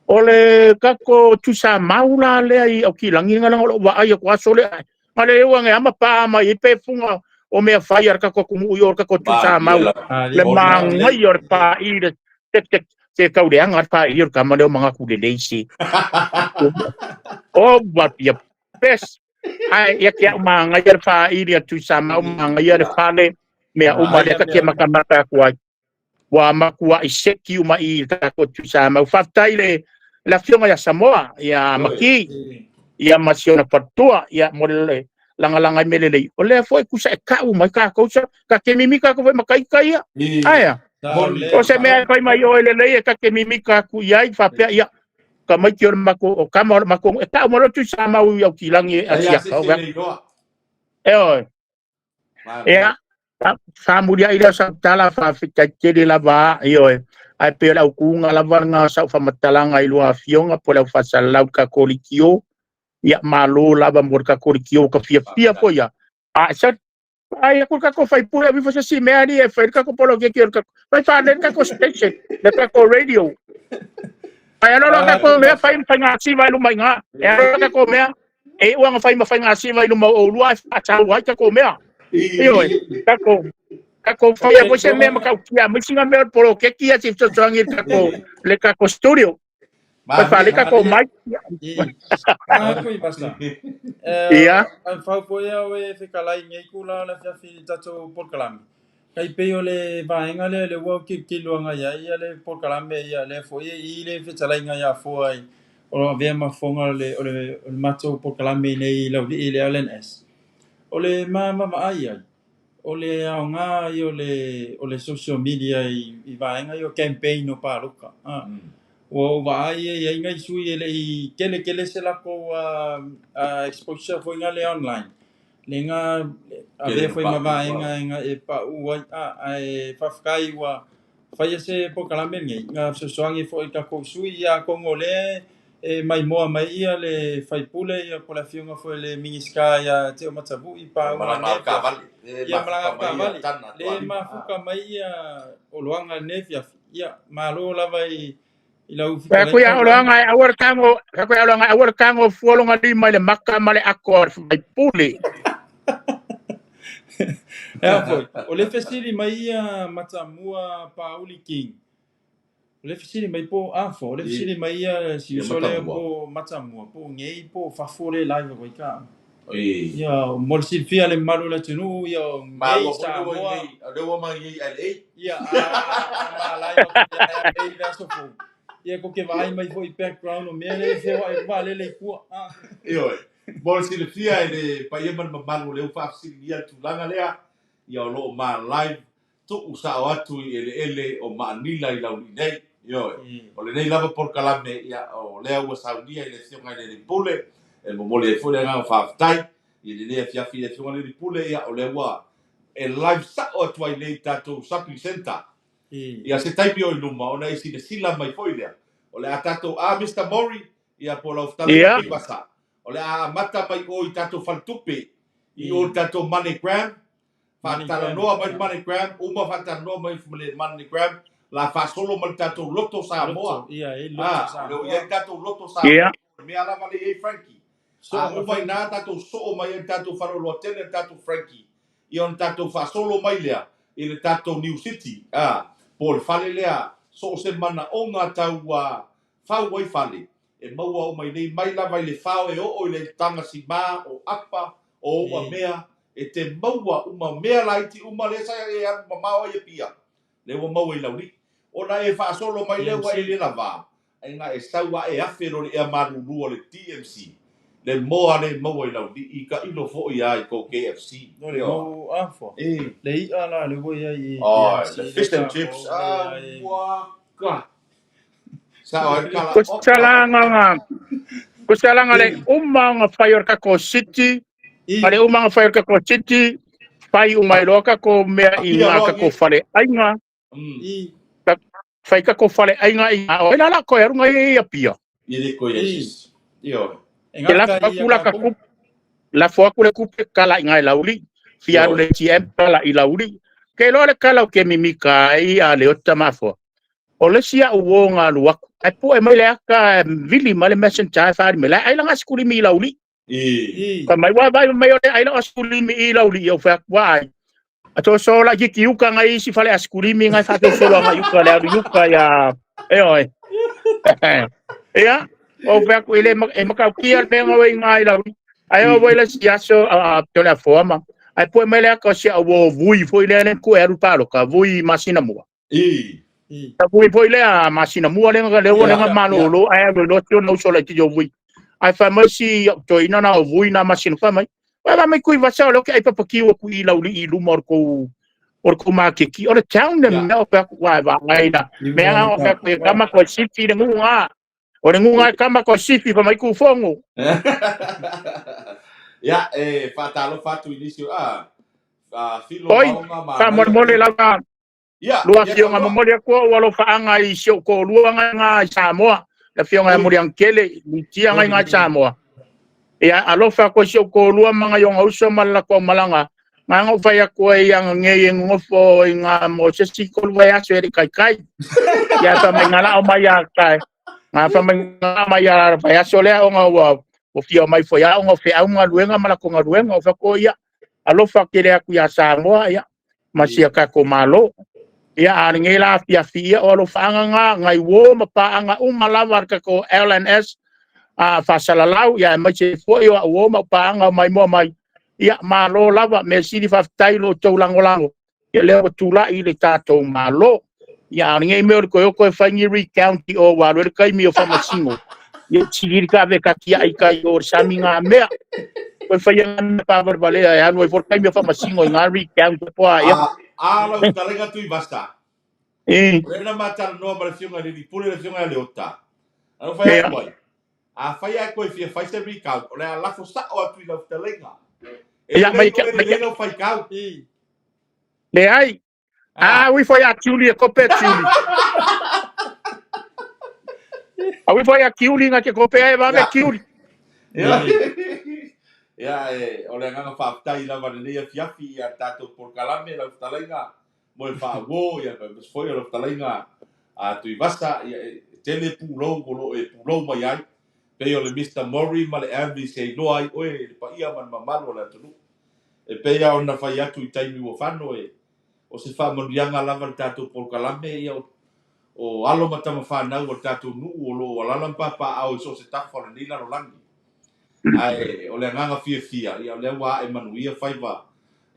O le tatou Tuisamau la lea i Aukilagi na o lou vaai atu aso lea. Ma le ua ama pa mai i pe funga o mea fai a le tatou atunuu i o le tatou Malie Tuisamau. Lava. Le Moni. Manaia o le pa'i le tek tek se tau leaga le pa'i o le tama lea o manatu lelei se. Oh, what the best. Ai ia ke au manaia le pa'i a Tuisamau manaia le fale mea uma lea ta te matamata atu ai. Ua matuai seki uma i le tatou Tuisamau. Faafetai le afioga ia Samoa, ia Maki, ia ma si ona faletua, ia mo le lagalaga i mea lelei. O lea foi tusa e tau mai tatou, ta te mimika atu foi ma taita ia. Aea, Moni. O se mea e fai mai oe lelei e ta te mimika atu i ai, faapea ia, tamaiti o le matou, o tama o le matou, e tau mai loa Tuisamau i Aukilagi e Ai a se asiaka. se le iloa. E oe. Malie. Ia, faamuli ai lea o sau tala faafetai tele lava ioe. Ae pei o le autuga lava lena o sau faamatalaga i lua afioga po o le au faasalalau Katolikio. Ia malo lava mo le Katolikio ka fiafia Faafetai. foi ia. A sa ai aku tatou faipule avi fo se si mea ali e fai le tatou poloketi o le tatou fai faalele le tatou station le tatou radio. Ai alo lo tatou mea fai faiga siva i luma i ina. E alo lo tatou mea e ua na fai ma faiga siva i luma o ulua e faatau ai tatou mea. Ioe, tatou faia foi se mea matautia mai sina mea o le poloketi ia si fesoasoani i le tatou studio. Fai Malie. faale tatou mai. Tuivasa. Ia. Ai fau foi au e fekalai nei kula o le afiafi i tatou polokalame. Kai pei o le vaega lea le ua kilokiloaga ia ia le polokalame ia lea foi e i le fetalaiga ia foa ai o avea ma fofoga o le matou polokalame nei laulii le LNS. O le mavaai ai, o le aoga ia o le social media i vaega ia o campaign o paloka. Ua ou vaai e iai nai sui e lei tele tele se latou exposure foi nga le online. Le nga Tele avea na foi ma pau. Vaega e nga e pau ai ae faafetai ua faia se polokalame lenei nga fesoasoani foi i tatou sui ia atonu o lea e maimoa mai ia le faipule ia po o le afioga foi le Minisita ia Teomatavui pauga Malaga lenei au afiafi. kaavale. E Ia mafuka malaga mai ia taavale tana le toalima. Mafuka mai ia oloaga lenei afiafi. Ia malo lava i lau Fa ku fetalaiga ia Oloaga. oloaga e aua le tago, fa ku ia oloaga e aua le tago fua longa lima i le maka ma le ako a le faipule. E a foi, o le fesili mai ia Matamua Pauli King. O le fesili mai po afo, o le fesili mai ia si Ia uso lea Matamua. Po Matamua, po ngei po fafo le live ko ika. Ia mo le silafia le mamalu o le atunuu ia o Ma ngei ua foi le ua Samoa. nei, o le ua mai nei LA. Ia a ma live atu ia LA le aso fou. Ia ko ke vaai mai foi background o mea le feoai vaalele i tua. Ioe. Mo le silafia e le paia ma le mamalu o lea ua faafesiligia le tulaga lea, ia o loo ma live tuu sao atu i eleele o Maanila i Laulii nei. Ioe. O lenei lava polokalame ia o lea ua saunia i le afioga i le alii pule, e momoli ai foi le agaga faafetai i lenei afiafi i le afioga i le alii pule, ia o lea ua e live sao atu ai nei i tatou shopping center. Ia se taimi o i luma ona e silasila mai foi lea. O le a tatou, a Mister Mori, ia po o lau fetalaiga Tuivasa, o le a amata mai o i tatou faletupe, i o i le tatou MoneyGram, faatalanoa mai le MoneyGram, uma faatalanoa mai le MoneyGram, la faasolo mai le tatou Loto Samoa. A, o lea ua i ai le tatou Loto Samoa, o le mea lava lea e i ai Frankie. A uma i ina tatou soo mai ai le tatou faleoloa tele, le tatou Frankie, ia ona tatou faasolo mai lea i le tatou New City, a, po o le fale lea, so o se manaoga tau fau ai fale, e maua uma i nei, mai lava i le fao e oo i le tagasima, o apa, o ua mea, e te maua uma mea laiti uma lea sa e alu mamao ai e pia, lea ua maua i Laulii. Ona e faasolo mai lea ua e le lava, aiga e sau a e afe loa i le ea malulu o le DMC, le moa lea e maua i Laulii, i tailo foi a i kou KFC. No le mau afoa. Le i'a la le ua i ai i DMC. Le fish and chips, a ua ka. Sao ai kala. Ko salaga ko salaga le uma o nga fai o le kako city, a le uma nga fai o le kako city, fai uma i loa kako mea i nga kako fale aiga. Fai kako fale aiga i nga o la la koe aru ngai ia pia. I le koe ai sis. Io. E lafo aku la ka kupe, lafo aku le kupe kala i ngai lauli, fia alu le ATM kala i lauli. Ke loa le kala o ke mimika ai a le ota mafoa. O le isi a'u uo ga alu aku, ae pu'e mai le aka e vili mai le messenger e fa'ali mai, la ai laga asikulimi i laulii. Fai mai, ua vaai mai o le ai la'u asikulimi i laulii, ou fai atu, ua ai. A toso la kiki uka ngai isi fale asikulimi ngai fa'atosolo agai uka le alu i uka ia e oe. Ia, ou fai atu, e le e matautia le mea nga i ngai laulii. Ae oo foi le isi aso a o le afoa ma, ae pu'e mai le aka o si a'u uo vui foi lea le ku e alu paloka, vui masina mua. Ta vui foi lea masina mua lea lea ua lenga malolo ae alu loa ti ona uso laitiiti o vui. Ae fai mai si au toeaina na o vui na masina fai mai, Ua va mai Tuivasa o lea ou te ai papakiu atu i Laulii i luma o le tou o le tou maketi. O le town le mea o fai atu ua e vaai la. Mea o fai atu e kama koe sifi le nuga. O le nuga e kama koe sifi fai mai Tufono. Ia, e faatalofa atu i nisi o a Filo Oi, Maoga ma faamolemole lava Ia, lua afioga momoli atu ou alofaaga i si ou toalua ngai i Samoa, le afioga ia Muliangele, Lutia ngai i Samoa. Ia, alofa atu i si ou toalua ma ngai ona uso ma le latou malaga. Nga ou fai atu ai ia ngei e nonofo i ngā mo se si tolu vaiaso e le kaikai. Ia fa mai ngā lao mai ia kai. Ngā fa mai ngā mai ia vaiaso lea ona ua ua fia mai foi a ona o feau galuega ma latou galuega o fai atu ia alofa tele atu iā Samoa ia ma si a tatou Malo. Ia a lenei la afiafi ia o alofaaga ngā ngai uo ma paaga uma lava a le tatou LNS a faasalalau ia aemaise foi o au uo ma au paaga o maimoa mai. Ia malo lava, mea sili faafetai lo outou lagolago ia lea ua tulai le tatou Malo. Ia a o lenei mea o le toe o toe fai ni recount i o ua alu ai le taimi o Faamasino. Ia sili ka ave ka tiai kai o le sami ngā mea. Toe fai ngā mea pāvalevalea e alu ai foi le taimi o Faamasino i ngā recount po a ia. A lau fetalaiga Tuivasa. O lea na ma talanoa ma le afioga i le alii pule le afioga ia Leota. Na ou fai atu ai, afai lava e toe fia fai se recount, o le a lafo sao atu i lau fetalaiga. E lelei oe, lelei lau faitau. Leai. A ui foi a Kiuli e kope a Kiuli. A ui foi a Kiuli nga ke kope ai vave Kiuli. Ia, e, o le agaga faafetai lava lenei afiafi ia tatou polokalame lau fetalaiga mo le faauo, ia aemaise foi o lau fetalaiga a Tuivasa, ia e tele pulou o lo o e pulou mai ai, pei o le Mister Murray ma le Avis e iloa ai oe i le paia ma le mamalu o le atunuu. E pei lava ona fai atu i taimi ua fano e, o se faamanuiaga lava le tatou polokalame, ia o, o alo ma tama fanau o le tatou nuu o lo o alala ma papaaao i so o se tafa o lenei lalolagi. Ae o le agaga fiafia, ia o lea ua ae manuia faiva,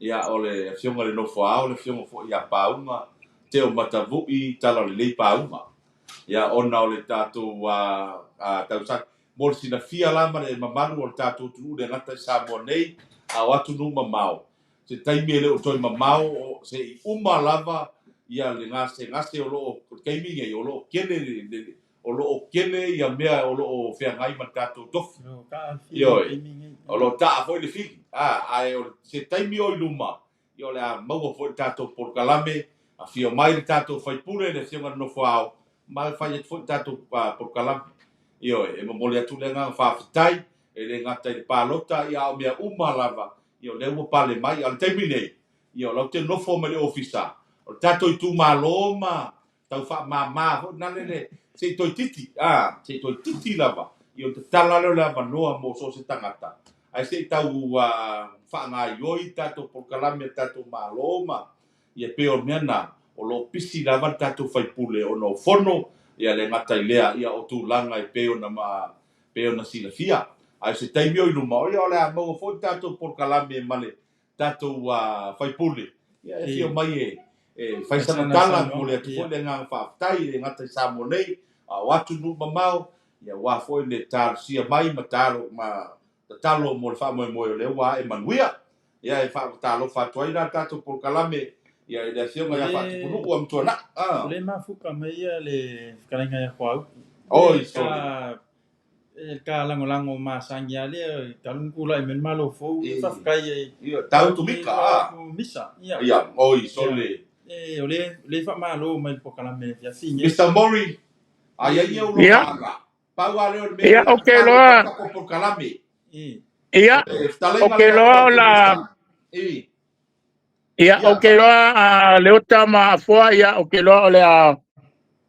ia o le afioga i le Nofoa-ao, le afioga foi ia Pauga, Teo Matavui, Tala o Lelei Pauga. Ia ona o le tatou tausaga. Mo le silafia la ma le mamalu o le tatou atunuu le gata i Samoa nei, a o atunuu mamao, se taimi e le o toe mamao o se i uma lava ia le gasegase o lo o, o le taimi nei, o lo o tele le, o lo o tele ia mea o lo o feagai ma le tatou tofi. Ioe, o lo o taa foi le fili, a, ae o se taimi o i luma, ia o le a maua foi le tatou polokalame Afio mai le tatou faipule, le afioga i le nofo ao, ma fai atu foi le tatou polokalame. Ioe, e momoli atu le agaga faafetai, e le gata i le palota, ia a o mea uma lava, ia o lea ua pale mai. A o le taimi nei, ia o la ou te nofo mai le ofisa, o le tatou itumalo ma tau faamama foi na le se i toeitiiti, a, se i toeitiiti lava, ia o le tatala lea o le avanoa mo so o se tagata, ae se i tau faagaoioi tatou polokalame a le tatou Malo ma ia pei o le mea na, o lo o pisi lava le tatou faipule ona o fono, ia le gata i lea, ia o tulaga e pei ona ma pei ona silafia. A o se taimi o i luma, o ia o le a maua foi le tatou polokalame ma le tatou faipule, ia e afio mai e fai sana tala, momoli atu foi le agaga faafetai, e le gata i Samoa nei, a o atunuu mamao, ia aua foi le talosia mai ma talo ma tatalo mo le faamoemoe o lea ua ae manuia. Ia e faatalofa atu ai la le tatou polokalame ia i le afioga ia Faatupunuu Amituanai. O le mafuka mai ia le fetalaiga ia Fuaaupu. Oi, sole. E ka lagolago masani a lea talu ona tulai mai le Malo fou, faafetai e Ia, tau tumika, a. Misa, ia. Ia, oi, sole. E, o le faamalo mai le polokalame le afiafi. Mr. Mori, aia ia ulo maga. Pau a lea o le mea Ia, o ou te iloa. tatou polokalame. Ia, E ou te iloa o la. Ia, ou te iloa a Leota ma Afoa, ia, ou te iloa o le a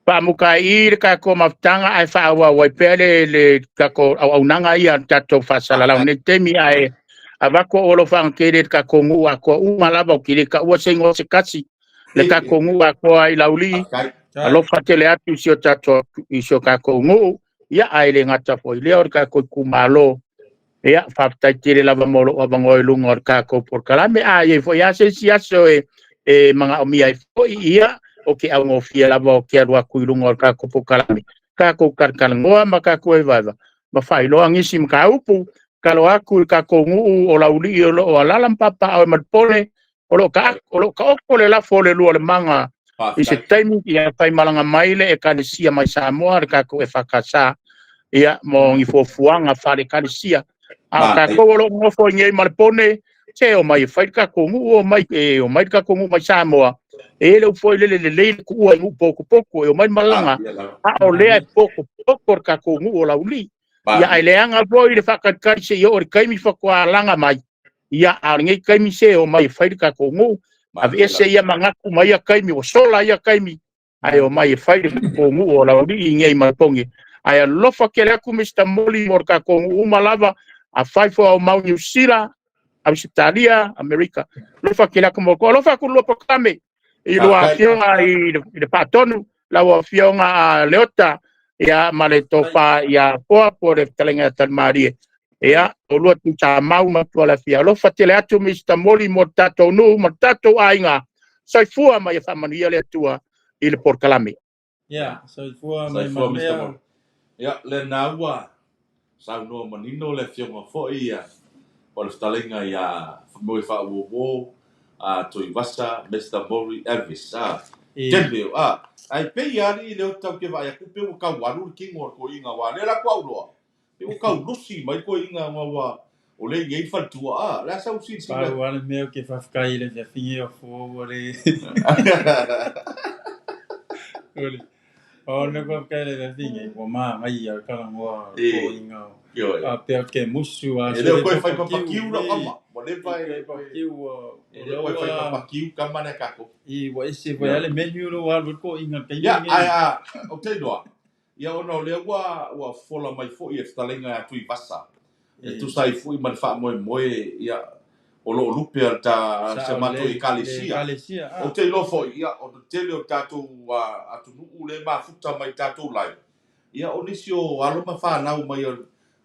faamuta ai i le tatou mafutaga ae faaauau ai pea le tatou auaunaga ia le tatou faasalalau nei taimi ae avatu o alofaga tele i le tatou nuu atoa uma lava ou te le taua se igoa se tasi le tatou nuu atoa i Laulii alofa tele atu i si o tatou i si o tatou nuu ia ae le gata foi i lea o le tatou itumalo. Ia, faafetai tele lava mo lou avanoa i luga o le tatou polokalame. A i ai foi lava se isi aso e manaomia ai foi, ia, o ke augofie lava o ke alu atu i luga o le tatou polokalame, tatou talatalanoa ma tatou evaeva, ma faailoa nisi mataupu, talo atu i le tatou nuu o Laulii o lo o alaala ma papaaao i Malepone, o lo o o lo o taoto le lafo o le lua o le maga i se taimi ia faimalaga mai le Ekalesia mai Samoa, le tatou EFKS, ia, mo ni fuafuaga faale-Ekalesia. A o tatou o lo o nonofo i nei Malepone, se o mai e fai le tatou nuu, o mai, e omai le tatou nuu mai Samoa, e i ai le upu foi lele lelei le tuua i nuu potopoto e omai malaga, a o lea e potopoto le tatou nuu o Laulii. Ia, ae leaga foi le faatalitali se i oo i le taimi faatoa alaga mai, ia, a o lenei taimi se o mai e fai le tatou nuu, aveese ia manatu ma ia taimi, ua sola ia taimi, ae o mai e fai le tatou nuu o Laulii nei Malepone. Ae alofa tele atu Mr. Moli mo le tatou nuu uma lava, afai foi o mau Niu Sila, Ausetalia, Amerika. Alofa tele atu mo alofa atu lua polokalame i lua afioga i le faatonu, lau afioga a Leota, ia ma le tofa ia Foa po o le fetalaiga ia Talimalie. Ia, o lua tutamau ma tua le afia. Alofa tele atu Mr. Moli mo le tatou nuu ma le tatou aiga. Soifua ma ia faamanuia le Atua i le polokalame. Ia, soifua mai Soifua Mr. manuia. Moli. Ia, lena ua saunoa manino le afioga foi ia o le fetalaiga ia Moe Faauouo a Tuivasa Mr. Mori Elvis. A, tele, a, ai pei ali le o tau ke vaai atu pe ua tau alu le kino o le toeaina wa le la ku au loa. Pe ua tau lusi mai le toeaina ma ua o le i ai faletua. A, le a sau silasila. Pau lava le mea ou te faafetai i le afiafiga o fua ua le o le o le mea faafetai i le afiafiga ua manaia le talanoa o le toeaina Ioe. a pea ke musu a E le o koe fai papakiu lau kama. Ua leva e papakiu ua e le o koe fai papakiu kama lea kākou. I ua ese foi lava le menu lo ua alu ai le toeaina i le taimi Ia, lenei. ae a, ou te iloa, ia ona o lea ua fola mai foi e fetalaiga ia Tuivasa, e tusa ai foi ma le faamoemoe, ia, o lo o lupe a le ta se Sao matou le ekalesia. ekalesia Ou a. te iloa foi, ia, o le tele o tatou atunuu le mafuta mai tatou live, ia, o nisi o alo ma fanau mai o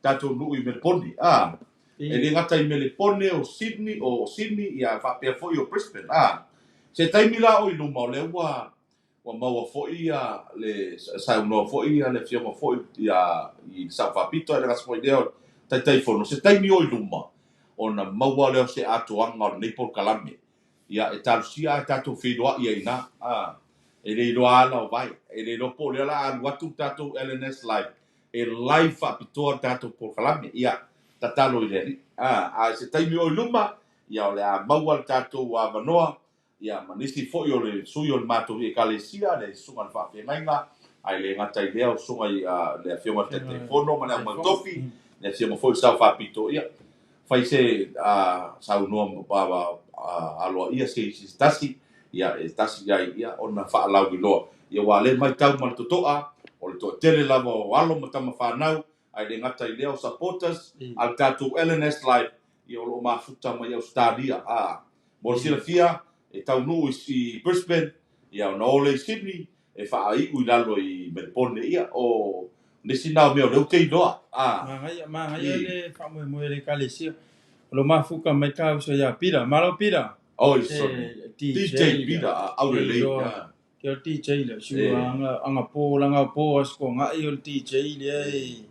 tatou nuu i Melepone, a, e le gata i Melepone, o Sydney, o Sydney, ia, faapea foi o Brisbane, a. Se taimi la o i luma, o lea ua maua foi ia le saunoa foi ia le afioga foi ia i le Sao Faapito, ae le gata foi i lea o le Taitaifono. Se taimi o i luma, ona maua lea o se atoaga o lenei polokalame. Ia, e talosia a tatou feiloai ai ina. A, e le iloa ala o vai. E le iloa po o lea la a alu atu le tatou LNS Live, e live faapitoa le tatou polokalame. Ia, tatalo i le Alii. A, a se taimi o i luma, ia o le a maua le tatou avanoa. Ia, ma nisi foi o le sui o le matou Ekalesia, le Susuga i le Faafeagaiga, ae le gata i lea o Susuga i le Afioga i le Taitaifono ma le Aumautofi, le Afioga foi i le Sao Faapito, ia, fai se saunoa aloaia se isi se tasi, ia, e tasi ai, ia, ona faalauiloa. Ia, aua o lea e matau ma le totoa, o le toatele lava o alo ma tama fanau, ae le gata i lea o supporters a le tatou LNS Live, ia, o lo o mafuta mai Ausetalia, a. Mo le silafia, e taunuu i Brisbane, ia ona o lea i Sydney, e faaiu i lalo i Melbourne. Ia, o le isi na o mea o lea ou te iloa. A. Manaia, manaia le faamoemoe o le Ekalesia. O lo mafuka mai ka uso ia Pita. Malo Pita. Oi, sorry. DJ, DJ Pita, aurelei. Iloa. Ke o le DJ le, si ua anga, anga po, langa po aso ngai o le DJ le e.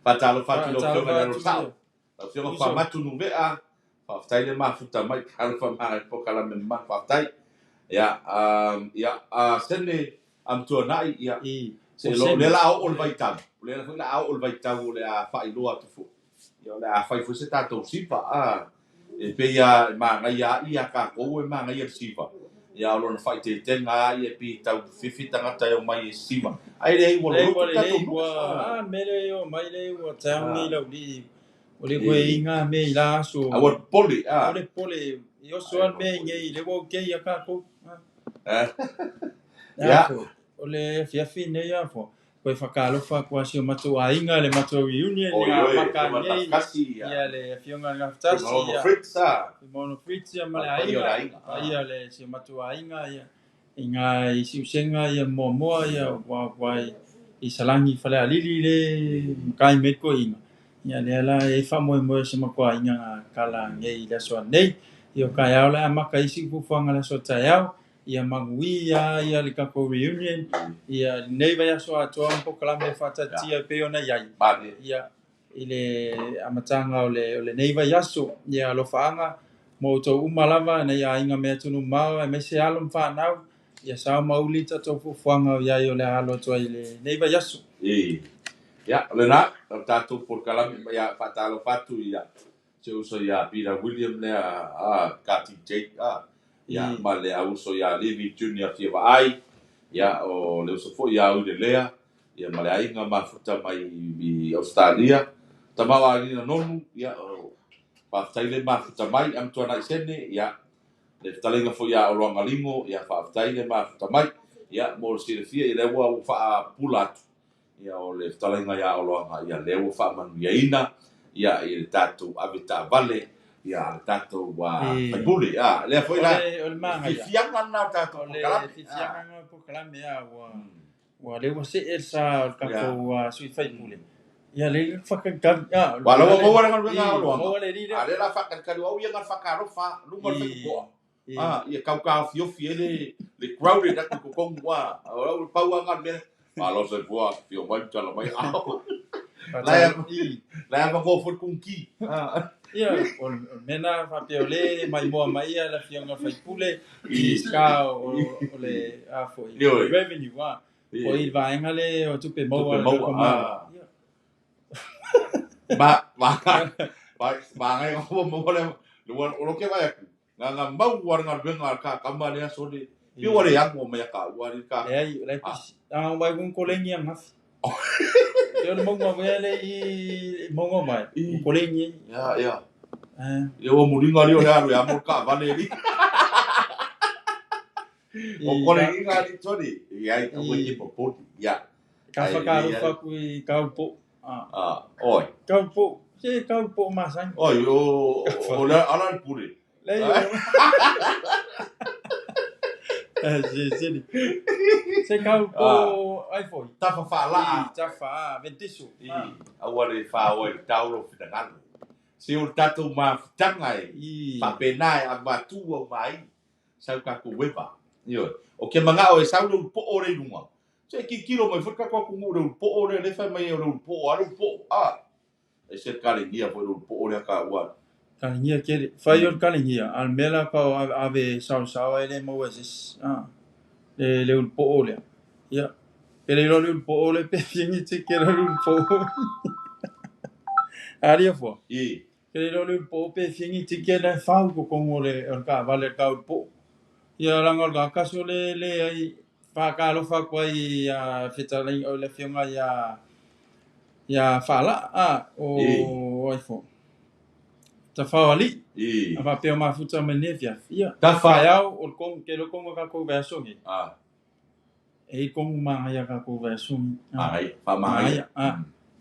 Faatalofa atu i lau Afioga i le Alosao. Lau Afioga Faamatu Nuvea, faafetai le mafuta mai, talofa magai polokalame mamalu, faafetai. Ia, ia, Sene Amtuanai, ia, se o lea la a oo le vaitau, o lea foi la a oo le vaitau o le a faailoa atu foi. Ia, o le a fai foi se tatou siva, a, e pei lava e manaia lava ia tatou e manaia le siva. Ia, o lona faaeteetega lava ia e pei e tau fefe tagata e omai e siva. Ae leai ua loloto le tatou nuu. A, le mea lea e omai lea ua town nei lau alii. O le koe i ngā mea i la aso. A ua pole, a. O le pole, i oso a le mea i nei, le ua okay ia kākou. Ia. O le afiafi nei a fo. Koe whakaalofa kua si o matou aiga le matou reunion Oi, ia oi, maka Afioga nei Tafakasi, ia. Ia le Afioga le Gafatasi, Maono ia. Fritz, a. Maono Fritz, ia ma le Ma le paia o le aiga. aiga, a. Paia le si o matou aiga, ia. I ngā i siusenga, ia muamua, ia, ua, ua i, i Salani Falealili le makai me koe inga. Ia lea la e whaamoemoe se matua aiga ngā kala nei i le aso nei. Ia o kai ao le a maka isi ufufuanga le aso taeao. Ia magui ia, ia le kako reunion. Ia nei vai aso atoa ma polokalame e faatatia e pei ona i ai. Male. Ia i le amataga o le nei vai aso. Ia alofaga mo outou uma lava nei aiga mea tunu mao aemaise alo ma fanau. Ia sao mauli tatou fuafuaga o iai o le alo atu ai le nei vai aso. I. Ia, o lena, o le tatou polokalame ia faatalofa atu ia se uso ia Peter William lea a ka DJ a ia ma le auso ia Levi Junior fia vaai ia o le uso foi ia ui le lea ia ma le aiga mafuta mai i Australia tamau a lina nonu ia o faafetai le mafuta mai Amtuanai Sene ia le fetalaiga foi ia Oloaga Limo ia faafetai le mafuta mai ia mo le silafia ia lea ua faapula atu ia o le fetalaiga ia Oloaga ia lea ua faamanuiaina ia i le tatou ave taavale ia le tatou faipule a lea foi la O le magaia. fifiaga lena o tatou O le polokalame. fifiaga o polokalame a ua le ua see le sa o le tatou sui faipule. Ia le whakakali. Wa lawa maua le galuega a Oloaga. Maua le li A lea la faakalikali au ia nga whakalofa lunga o le whaikukoa. A ia kaukaofiofi e le crowded atu kokongu wa. O lau pau anga mea. Ma lo se fua fio mai tala mai. La ya go fo kunki. Ia o mena whapea o le mai moa mai ia la fionga faipule i ska o le a fo i revenue wa. O i vaenga le o tupe maua Tupe maua, Ma ma ma ma ngai o mo le o lo ke vai aku. Nga nga mau wa nga benga ka kama le aso le. Pi wa le yango mai ka wa le ka. Le ai le pisi. A wai kun kolengi ang hafi. Yo le mongo mai le i mongo mai. Kolengi. Ya ya. Yo o muringa le o le alu ya mo ka vale li. O kolengi nga li tori. Ya i ka wiki popoti. Ya. Ka whakarofa kui kaupo. Ah, oi. Kaupo. Se kaupo masani. Oi, o o le ala le pule. Le. Se se. Se kaupo ai foi. Tafa whaala. Tafa, ventiso. I aua le whaoa i taulo whitangalo. Se o tatou mafutanga e. Whapena e a matua o mai. Sau kako wewa. Io. O ke mangao e sau le upo o le runga. Se ki kilo mai foi kako ku le upo o le le whai mai o le upo o le upo. Ah. E se kalengia foi le upo o le ka ua. Kalengia kere. Whai o le kalengia. Al mela ka o ave sao sao e le maua sis. Ah. Le upo o le. Ia. Pere ro le upo o le pe fiangi te ke le upo. Aria fo. I. Ke le iloa le ulupo'o pe fia ni tike la e fau i totonu o le taavale a le taulupo'o. Ia laga o le tagata so le leai faatalofa atu ai ia fetalaiga o le afioga ia Faalaa a o ai foi Tafaoalii a faapea o mafuta mai lenei afiafi. Ia taeao o le tonu ke iloa tonu o tatou vaiaso nei. E i ai tonu manaia o tatou vaiaso nei. Manaia, faamanaia.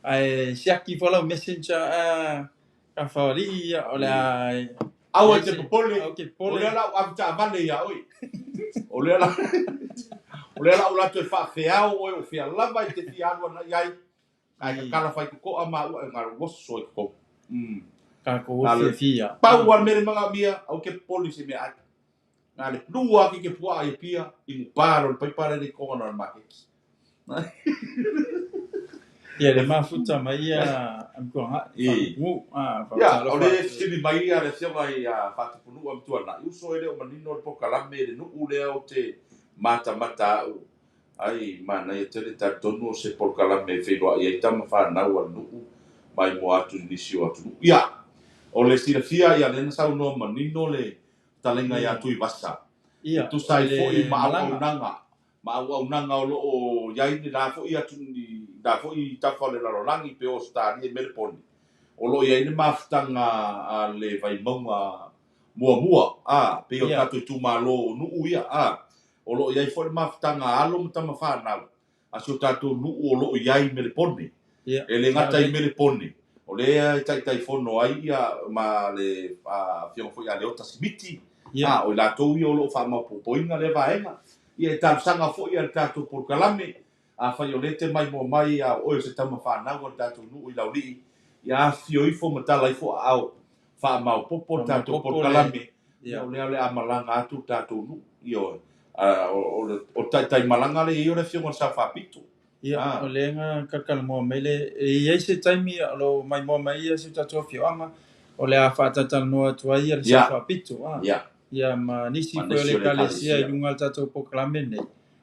Ae siaki ifo lau messenger a Tafaoalii, ia o le a Aua e te popole, o lea la u avetaavale ia oe. O lea la o lea la u latou e faafeao oe o fea lava e te fia alu ana i ai, ae tatala faitotoa maua e galu oso i totonu. Tatou o fiafia. Pau lava le mea le manaomia, aua e te popole i se mea ai. Na le lua ake ke puaa i Apia, i gupa loa le paipa lea i kona o le maketi. Ia le mafuta mai ia Amituanai, Faatupunuu. Ia, o le fesili mai a le afioga ia Faatupunuu Amituanai, uso e le o manino le polokalame i le nuu lea ou te matamata au ai, manaia tele talitonu o se polokalame e feiloai ai tama fanau a le nuu mai mua atu i nisi o atunuu. Ia, o le silafia ia lea na saunoa manino le fetalaiga ia Tuivasa, e tusa ai foi ma auaunaga, ma auaunaga o lo o i ai le la foi atu la foi tafa o le lalolagi pe o Ausetalia i Melepone, o lo o i ai le mafutaga a le Vaimauga muamua, a, pei o le tatou itumalo o nuu ia, a, o lo o i ai foi le mafutaga a alo ma tama fanau a si o tatou nuu o lo o i ai i Melepone. E le gata i Melepone, o lea e Taitaifono ai ia ma le Afioga foi ia Leota Simiti, a, o i latou ia o lo o faamaopoopoina lea vaega. Ia e talosaga foi a le tatou polokalame, afai o lea e te maimoa mai a o oe o se tama fanau a le tatou nuu i Laulii, ia afifio ifo ma tala ifo aao faamaopoopo le tatou polokalame, ia o lea o le a malaga atu le tatou nuu. Ioe. O le taitai malaga lea e i ai o le Afioga i le Sao Faapito. Ia, o lea na talatalanoa mai le, e i ai se taimi o lo o maimoa mai ia si o tatou afioaga, o le a faatalatalanoa atu ai ia le Sao Faapito, ia ma nisi foi o le Ekalesia i luga o le tatou polokalame lenei,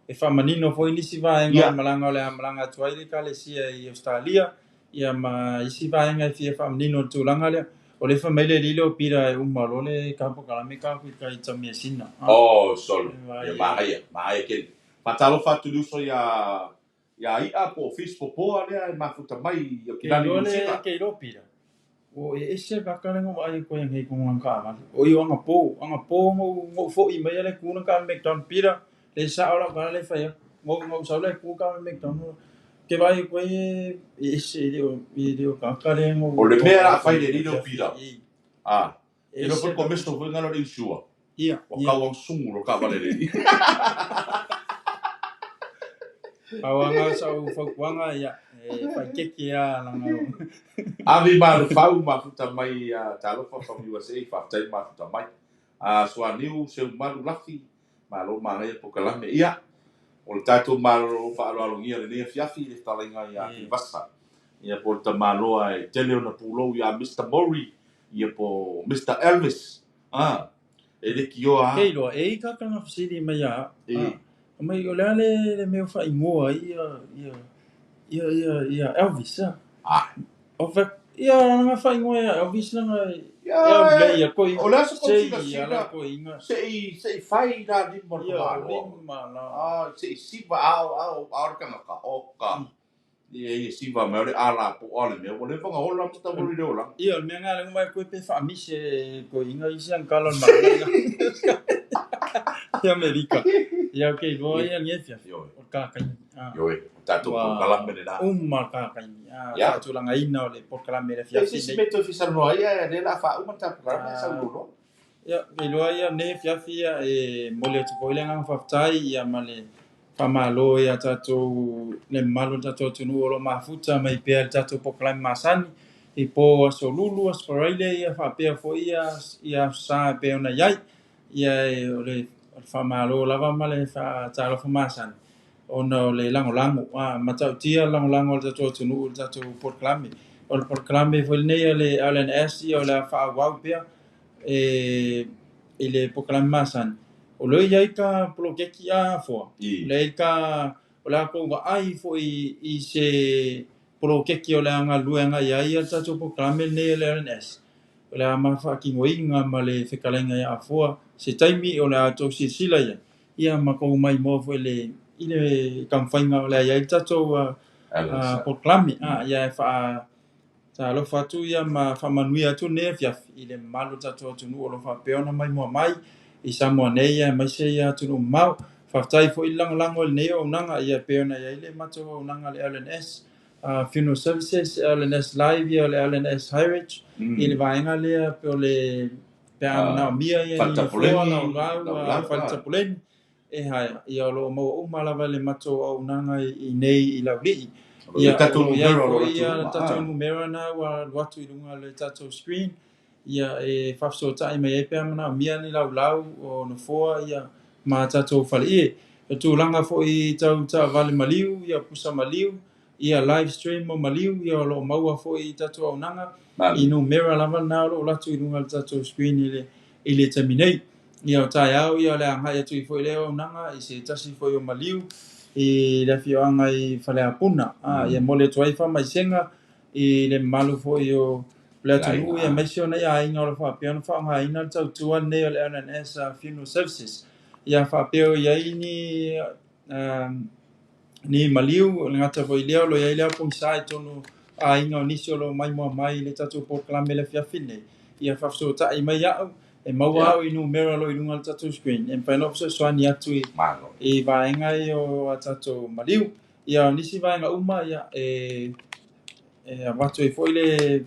e faamanino foi nisi vaega o le malaga o le a malaga atu ai le Ekalesia i Ausetalia, ia ma isi vaega e fia faamanino i le tulaga lea. O lea e fai mai le alii lea o Pita e uma loa le ka polokalame ka aku i tai Tamiasina. Oh, sole. Ia manaia, manaia tele. Faatalofa atu i le uso ia ia I'a po o Fish Popoa lea e mafuta mai i Okilani Niu Sila. Ke iloa Pita, ua e ese le kaka lea na ou vaai atu ai ananei i lana taavale. O i o anapo, anapo na ou foi mai ala e tu lana taavale McDonald. Pita, le sao lau tala lea e fai atu. Na ou sau la e tu le taavale McDonald. Ke vaai atu ai e ese e le o tagata lea na ou. O le mea o le a fai i le alii lea o Pita, a, e iloa foi le komeso foi lena o le insure. Ua tau sugu lo taavale le alii. Pau lava lena o sau fautuaga, ia, e faaeteete lava leaga o. Ave i Malufau mafuta mai Talofa from USA, faafetai le mafuta mai. Suaniu Seumalu Lafi, malo manaia polokalame. Ia, o le tatou malolo faaaloalogia i lenei afiafi i le fetalaiga ia Tuivasa, ia po o le tamaloa e tele ona pulou ia Mister Murray, ia po o Mister Elvis, a, e leitioa lava. Ke iloa, e i ai tagata na fesili mai ia au, a, mai o le a le mea o faaigoa ai ia Elvis, a? O fai ia lana faaigoa ia Elvis lana e aulei a koiga. O le a se kou silasila se i fai la lima o le tamaloa. A se i siva a o le tagata o ka ia ia siva mai o le ala po o le mea ua leva ona ola Mister Murray le olaga. Ia o le mea lena lea uma atu ai pe faamise e toeaiina isi anakala o le malaga i Amerika. Ia ok iloa ia lenei afiafi o le kakaimi. Ioe, o tatou polokalame lena. Uma le kakaimi. Faatulagaina o le polokalame i le afiafi nei. Se isi mea e toe fia saunoa ai ae lea o le a faauma le tatou polokalame ae saunoa loa. Ia, iloa ia lenei afiafi ia e momoli atu foi le agaga faafetai ia ma le faamalo ia tatou le mamalu o le tatou atunuu o lo o mafuta mai pea i le tatou polokalame masani i po Aso Lulu, Aso Faraile ia faapea foi ia Aso Sa e pei ona i ai. Ia o le faamalo lava ma le faatalofa masani ona o le lagolago, a matautia le lagolago a le tatou atunuu i le tatou polokalame. O le polokalame foi lenei a le LNS ia o le a faaauau pea e i le polokalame masani. O lea e i ai ka poloketi a foa, o lea e i ai ka, o le a tou vaai foi i se poloketi o le a galulue agai ai le tatou polokalame lenei a le LNS. O le a ma faatinoina ma le fetalaiga ia Afoa se taimi o le a outou silasila i ai, ia ma tou maimoa foi i le taumafaiga o le a i ai le tatou polokalame. Ia e faatalofa atu ia ma faamanuia atu lenei afiafi i le mamalu o le tatou atunuu o lo o faapea ona maimoa mai i Samoa nei aemaise ia atunuu mamao. Faafetai foi le lagolago i lenei auaunaga, ia pei ona i ai le matou auaunaga le LNS Funeral Services, LNS Live, ia o le LNS Heritage, i le vaega lea pe o le pe a manaomia ia ni nofoa, laulau, faletapoleni, e haea, ia o lo o maua uma lava le matou auaunaga i nei i Laulii. Ia o lo o i ai foi ia le tatou numera na ua alu atu i luga o le tatou screen, ia e faafesootai mai ai pe a manaomia ni laulau o nofoa ia ma tatou faleie. O tulaga foi tau taavale maliu, ia pusa maliu, ia live stream o maliu, ia o lo o maua foi i tatou auaunaga i numera lava lena o lo o alu atu i luga o le tatou screen i le taimi nei. Ia o taeao ia o le a agai atu ai foi lea auaunaga i se tasi foi o maliu i le afioaga i Faleapuna. Ia momoli atu ai faamaisega i le mamalu foi o le atunuu aemaise o nai aiga o lo o faapea ona faaaogaina le tautua lenei o le LNS Funeral Services. Ia faapea o i ai ni maliu, o le gata foi lea o lo o i ai le aupogisa i totonu o aiga o nisi o lo o maimoa mai i le tatou polokalame i le afiafi lenei. Ia faafesootai mai au, e maua au i numera o lo o i luga o le tatou screen, e mafai ona ou fesoasoani atu i vaega ia o a tatou maliu. Ia o nisi vaega uma ia e avatu ai foi le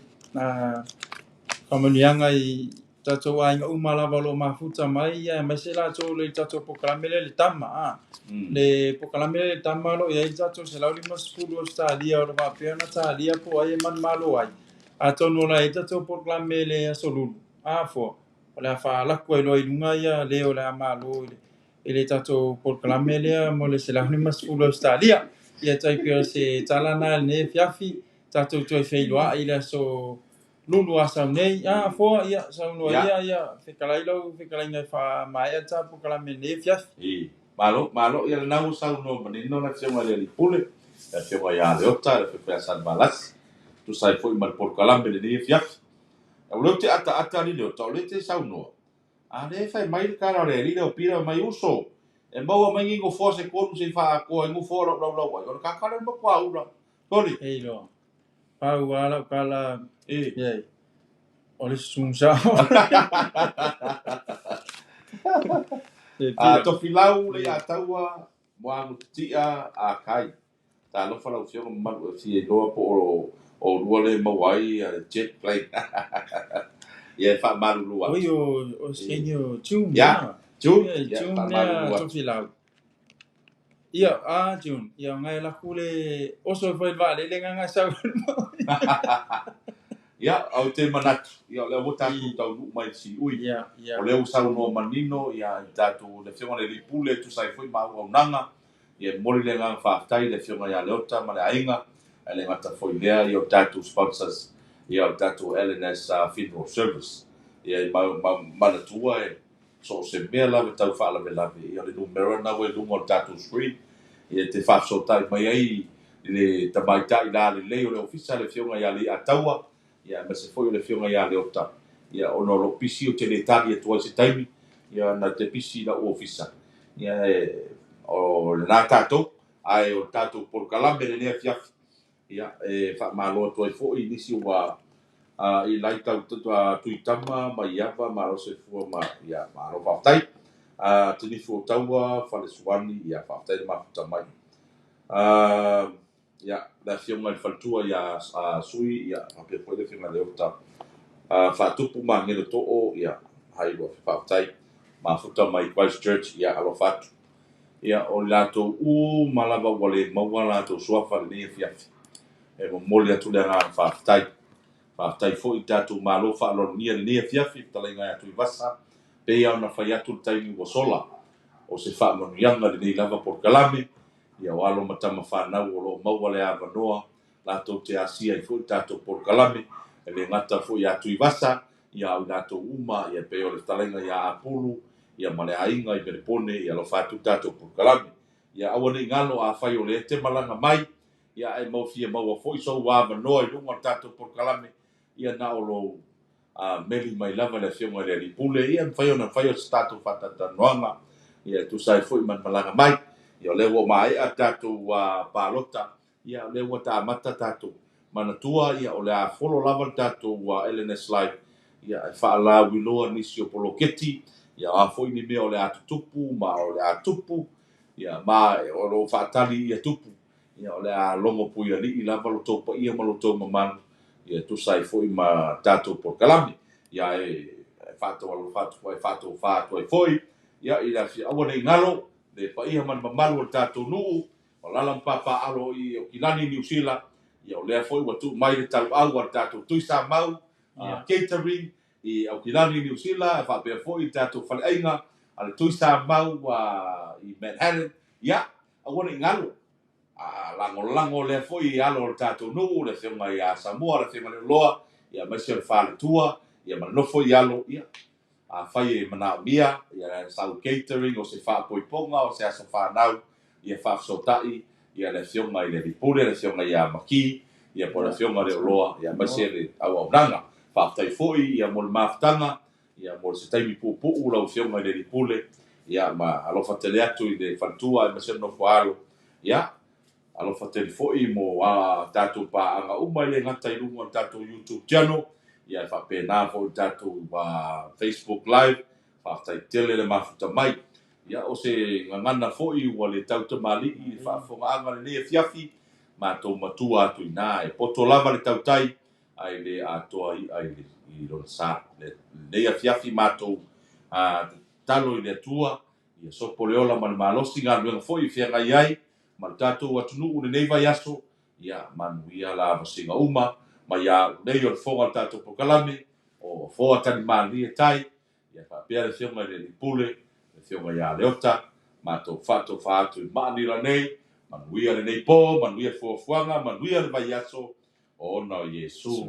faamanuiaga i tatou aiga uma lava o lo o mafuta mai, ia aemaise latou o le tatou polokalame lea le tama. Le polokalame lea le tama o lo o i ai le tatou 150 Ausetalia o lo o faapea ona talia po o ai e manumalo ai. Atonu o la e i ai le tatou polokalame le Aso Lulu, Afoa, o le a faalaku ai loa i luga ia le o le a malo i le tatou polokalame lea mo le 150 Ausetalia. Ia tai pei o se tala na i lenei afiafi, tatou toe feiloai i le Aso Lulu a sau nei. Afoa, ia saunoa ia, ia fetalai lau fetalaiga e faamaea le tatou polokalame i lenei afiafi. Malo, malo, ia lena ua saunoa manino le Afioga i le Alii Pule, le Afioga ia Leota, le Afioga ia Salevalasi, tusa ai foi ma le polokalame i lenei afiafi. O lea ou te ataata alii Leota, o lea e te saunoa, a lea e fai mai le tala a le alii lea o Pita, fai mai, uso, e maua mai ni nofoa se tolu se i faaatoa ai nofoa o lau laulau ai. O le tagata lea o le matua ula. Soli. E iloa. Pau lava lau tala i ai, o le susu sao. A Tofilau le Iataua, Moagu Titia, a Kai. Talofa lau Afioga mamalu e fia iloa po o oulua lea e maua ai le jet plane. Ia e faamalulu atu. Oi o se o June. Ya, June. Ia June lea Tofilau. Ia, a June, ia ngai la ku le oso e foi vaalele nga nga sau. Ia, ou te manatu, ia o lea ua tatou taunuu mai i le siui. Ia, ia. O lea ua saunoa manino ia i tatou le Afioga i le Alii Pule e tusa ai foi ma auaunaga. Ia e momoli le agaga faafetai i le Afioga ia Leota ma le aiga, ae le gata foi i lea ia o tatou sponsors, ia o le tatou LNS Funeral Service. Ia e manatua e so o se mea lava tau faalavelave, ia o le numera lena ua i luga o le tatou screen, ia e te faafesootai mai ai i le tamaitai lalelei o le ofisa, le Afioga ia Leiataua, ia aemaise foi o le Afioga ia Leota, ia ona o lou pisi ou te le tali atu ai se taimi, ia ona te pisi i lau ofisa, ia o lena tatou, ae o le tatou polokalame lenei afiafi, ia e faamalo atu ai foi i nisi ua i lai tau Tuitama ma Iava ma Losefua ma ia malo faafetai. Tinifu o Taua, Falesuani, ia faafetai le mafuta mai. Ia le Afioga i le Faletua ia Sui, ia faapea foi le Afioga ia Leota Faatupu ma Agelo Too, ia hai ua faafetai mafuta mai Christchurch, ia alofa atu. Ia o i latou uma lava ua le maua latou suafa i lenei afiafi, e momoli atu le agaga faafetai. Faafetai foi i tatou malo faaaloalogia i lenei afiafi, fetalaiga ia Tuivasa, pei lava ona fai atu le taimi ua sola, o se faamanuiaga lenei lava polokalame, ia o alo ma tama fanau o lo o maua le avanoa latou te asia ai foi le tatou polokalame, e le gata foi ia Tuivasa, ia a o i latou uma, ia pei o le fetalaiga ia Apulu, ia ma le aiga i Melepone, ia alofa atu le tatou polokalame. Ia aua ne i galo afai o lea e te malaga mai, ia ae mau fia maua foi sou avanoa i luga o le tatou polokalame, ia na o lou meli mai lava le Afioga i le Alii Pule, ia e mafai ona fai o se tatou faatalatalanoaga, ia e tusa ai foi ma le malaga mai. Ia o lea ua maea le tatou palota, ia o lea ua taamata tatou manatua, ia o le a folo lava le tatou LNS Live, ia e faalauiloa nisi o poloketi, ia o a foi ni mea o le a tutupu ma o le a tupu, ia ma o lo o faatali ia tupu, ia o le a logo puialii lava lo tou paia ma lo tou mamalu, ia e tusa ai foi ma tatou polokalame. Ia e faataualofa atu foi, e faatofa atu ai foi, ia i le afio, aua ne i galo le paia ma le mamalu o le tatou nuu, o alaala ma papaaalo i Aukilani, Niu Sila, ia o lea foi ua tuu mai le taluau a le tatou Tuisamau Catering i Aukilani, Niu Sila, e faapea foi le tatou faleaiga a le Tuisamau i Manhattan, ia aua ne i galo. A lagolago lea foi i alo o le tatou nuu, le Afioga ia Samoa, le Afioga i le Oloa, ia aemaise o le faletua, ia ma le nofo i alo, ia afai e manaomia, ia sau catering o se faapoipoga o se aso fanau, ia faafesootai ia le Afioga i le Alii Pule, le Afioga ia Maki, ia po o le Afioga i le Oloa, ia aemaise le auaunaga. Faafetai foi ia mo le mafutaga, ia mo se taimi puupuu lau Afioga i le Alii Pule, ia ma alofa tele atu i le faletua aemaise le nofo a alo, ia alofa tele foi mo a tatou paaga uma e le gata i luga o le tatou YouTube channel, ia e faapena foi le tatou Facebook Live. Faafetai tele le mafuta mai. Ia o se gagana foi ua le tautamalii i le faafofogaaga lenei afiafi, matou matua atu i ina e poto lava le tautai ae le atoa i'a i lona sa. Lenei afiafi matou tatalo i le Atua ia sopo le ola ma le malosi galuega foi e feagai ai ma le tatou atunuu lenei vaiaso, ia manuia la vasiga uma mai ia au nei o le fofoga o le tatou polokalame o Afoa Talimalie Tai, ia faapea le Afioga i le Alii Pule, le Afioga ia Leota, matou faatofa atu i maanila nei, manuia lenei po, manuia fuafuaga, manuia le vaiaso, ona o Iesu.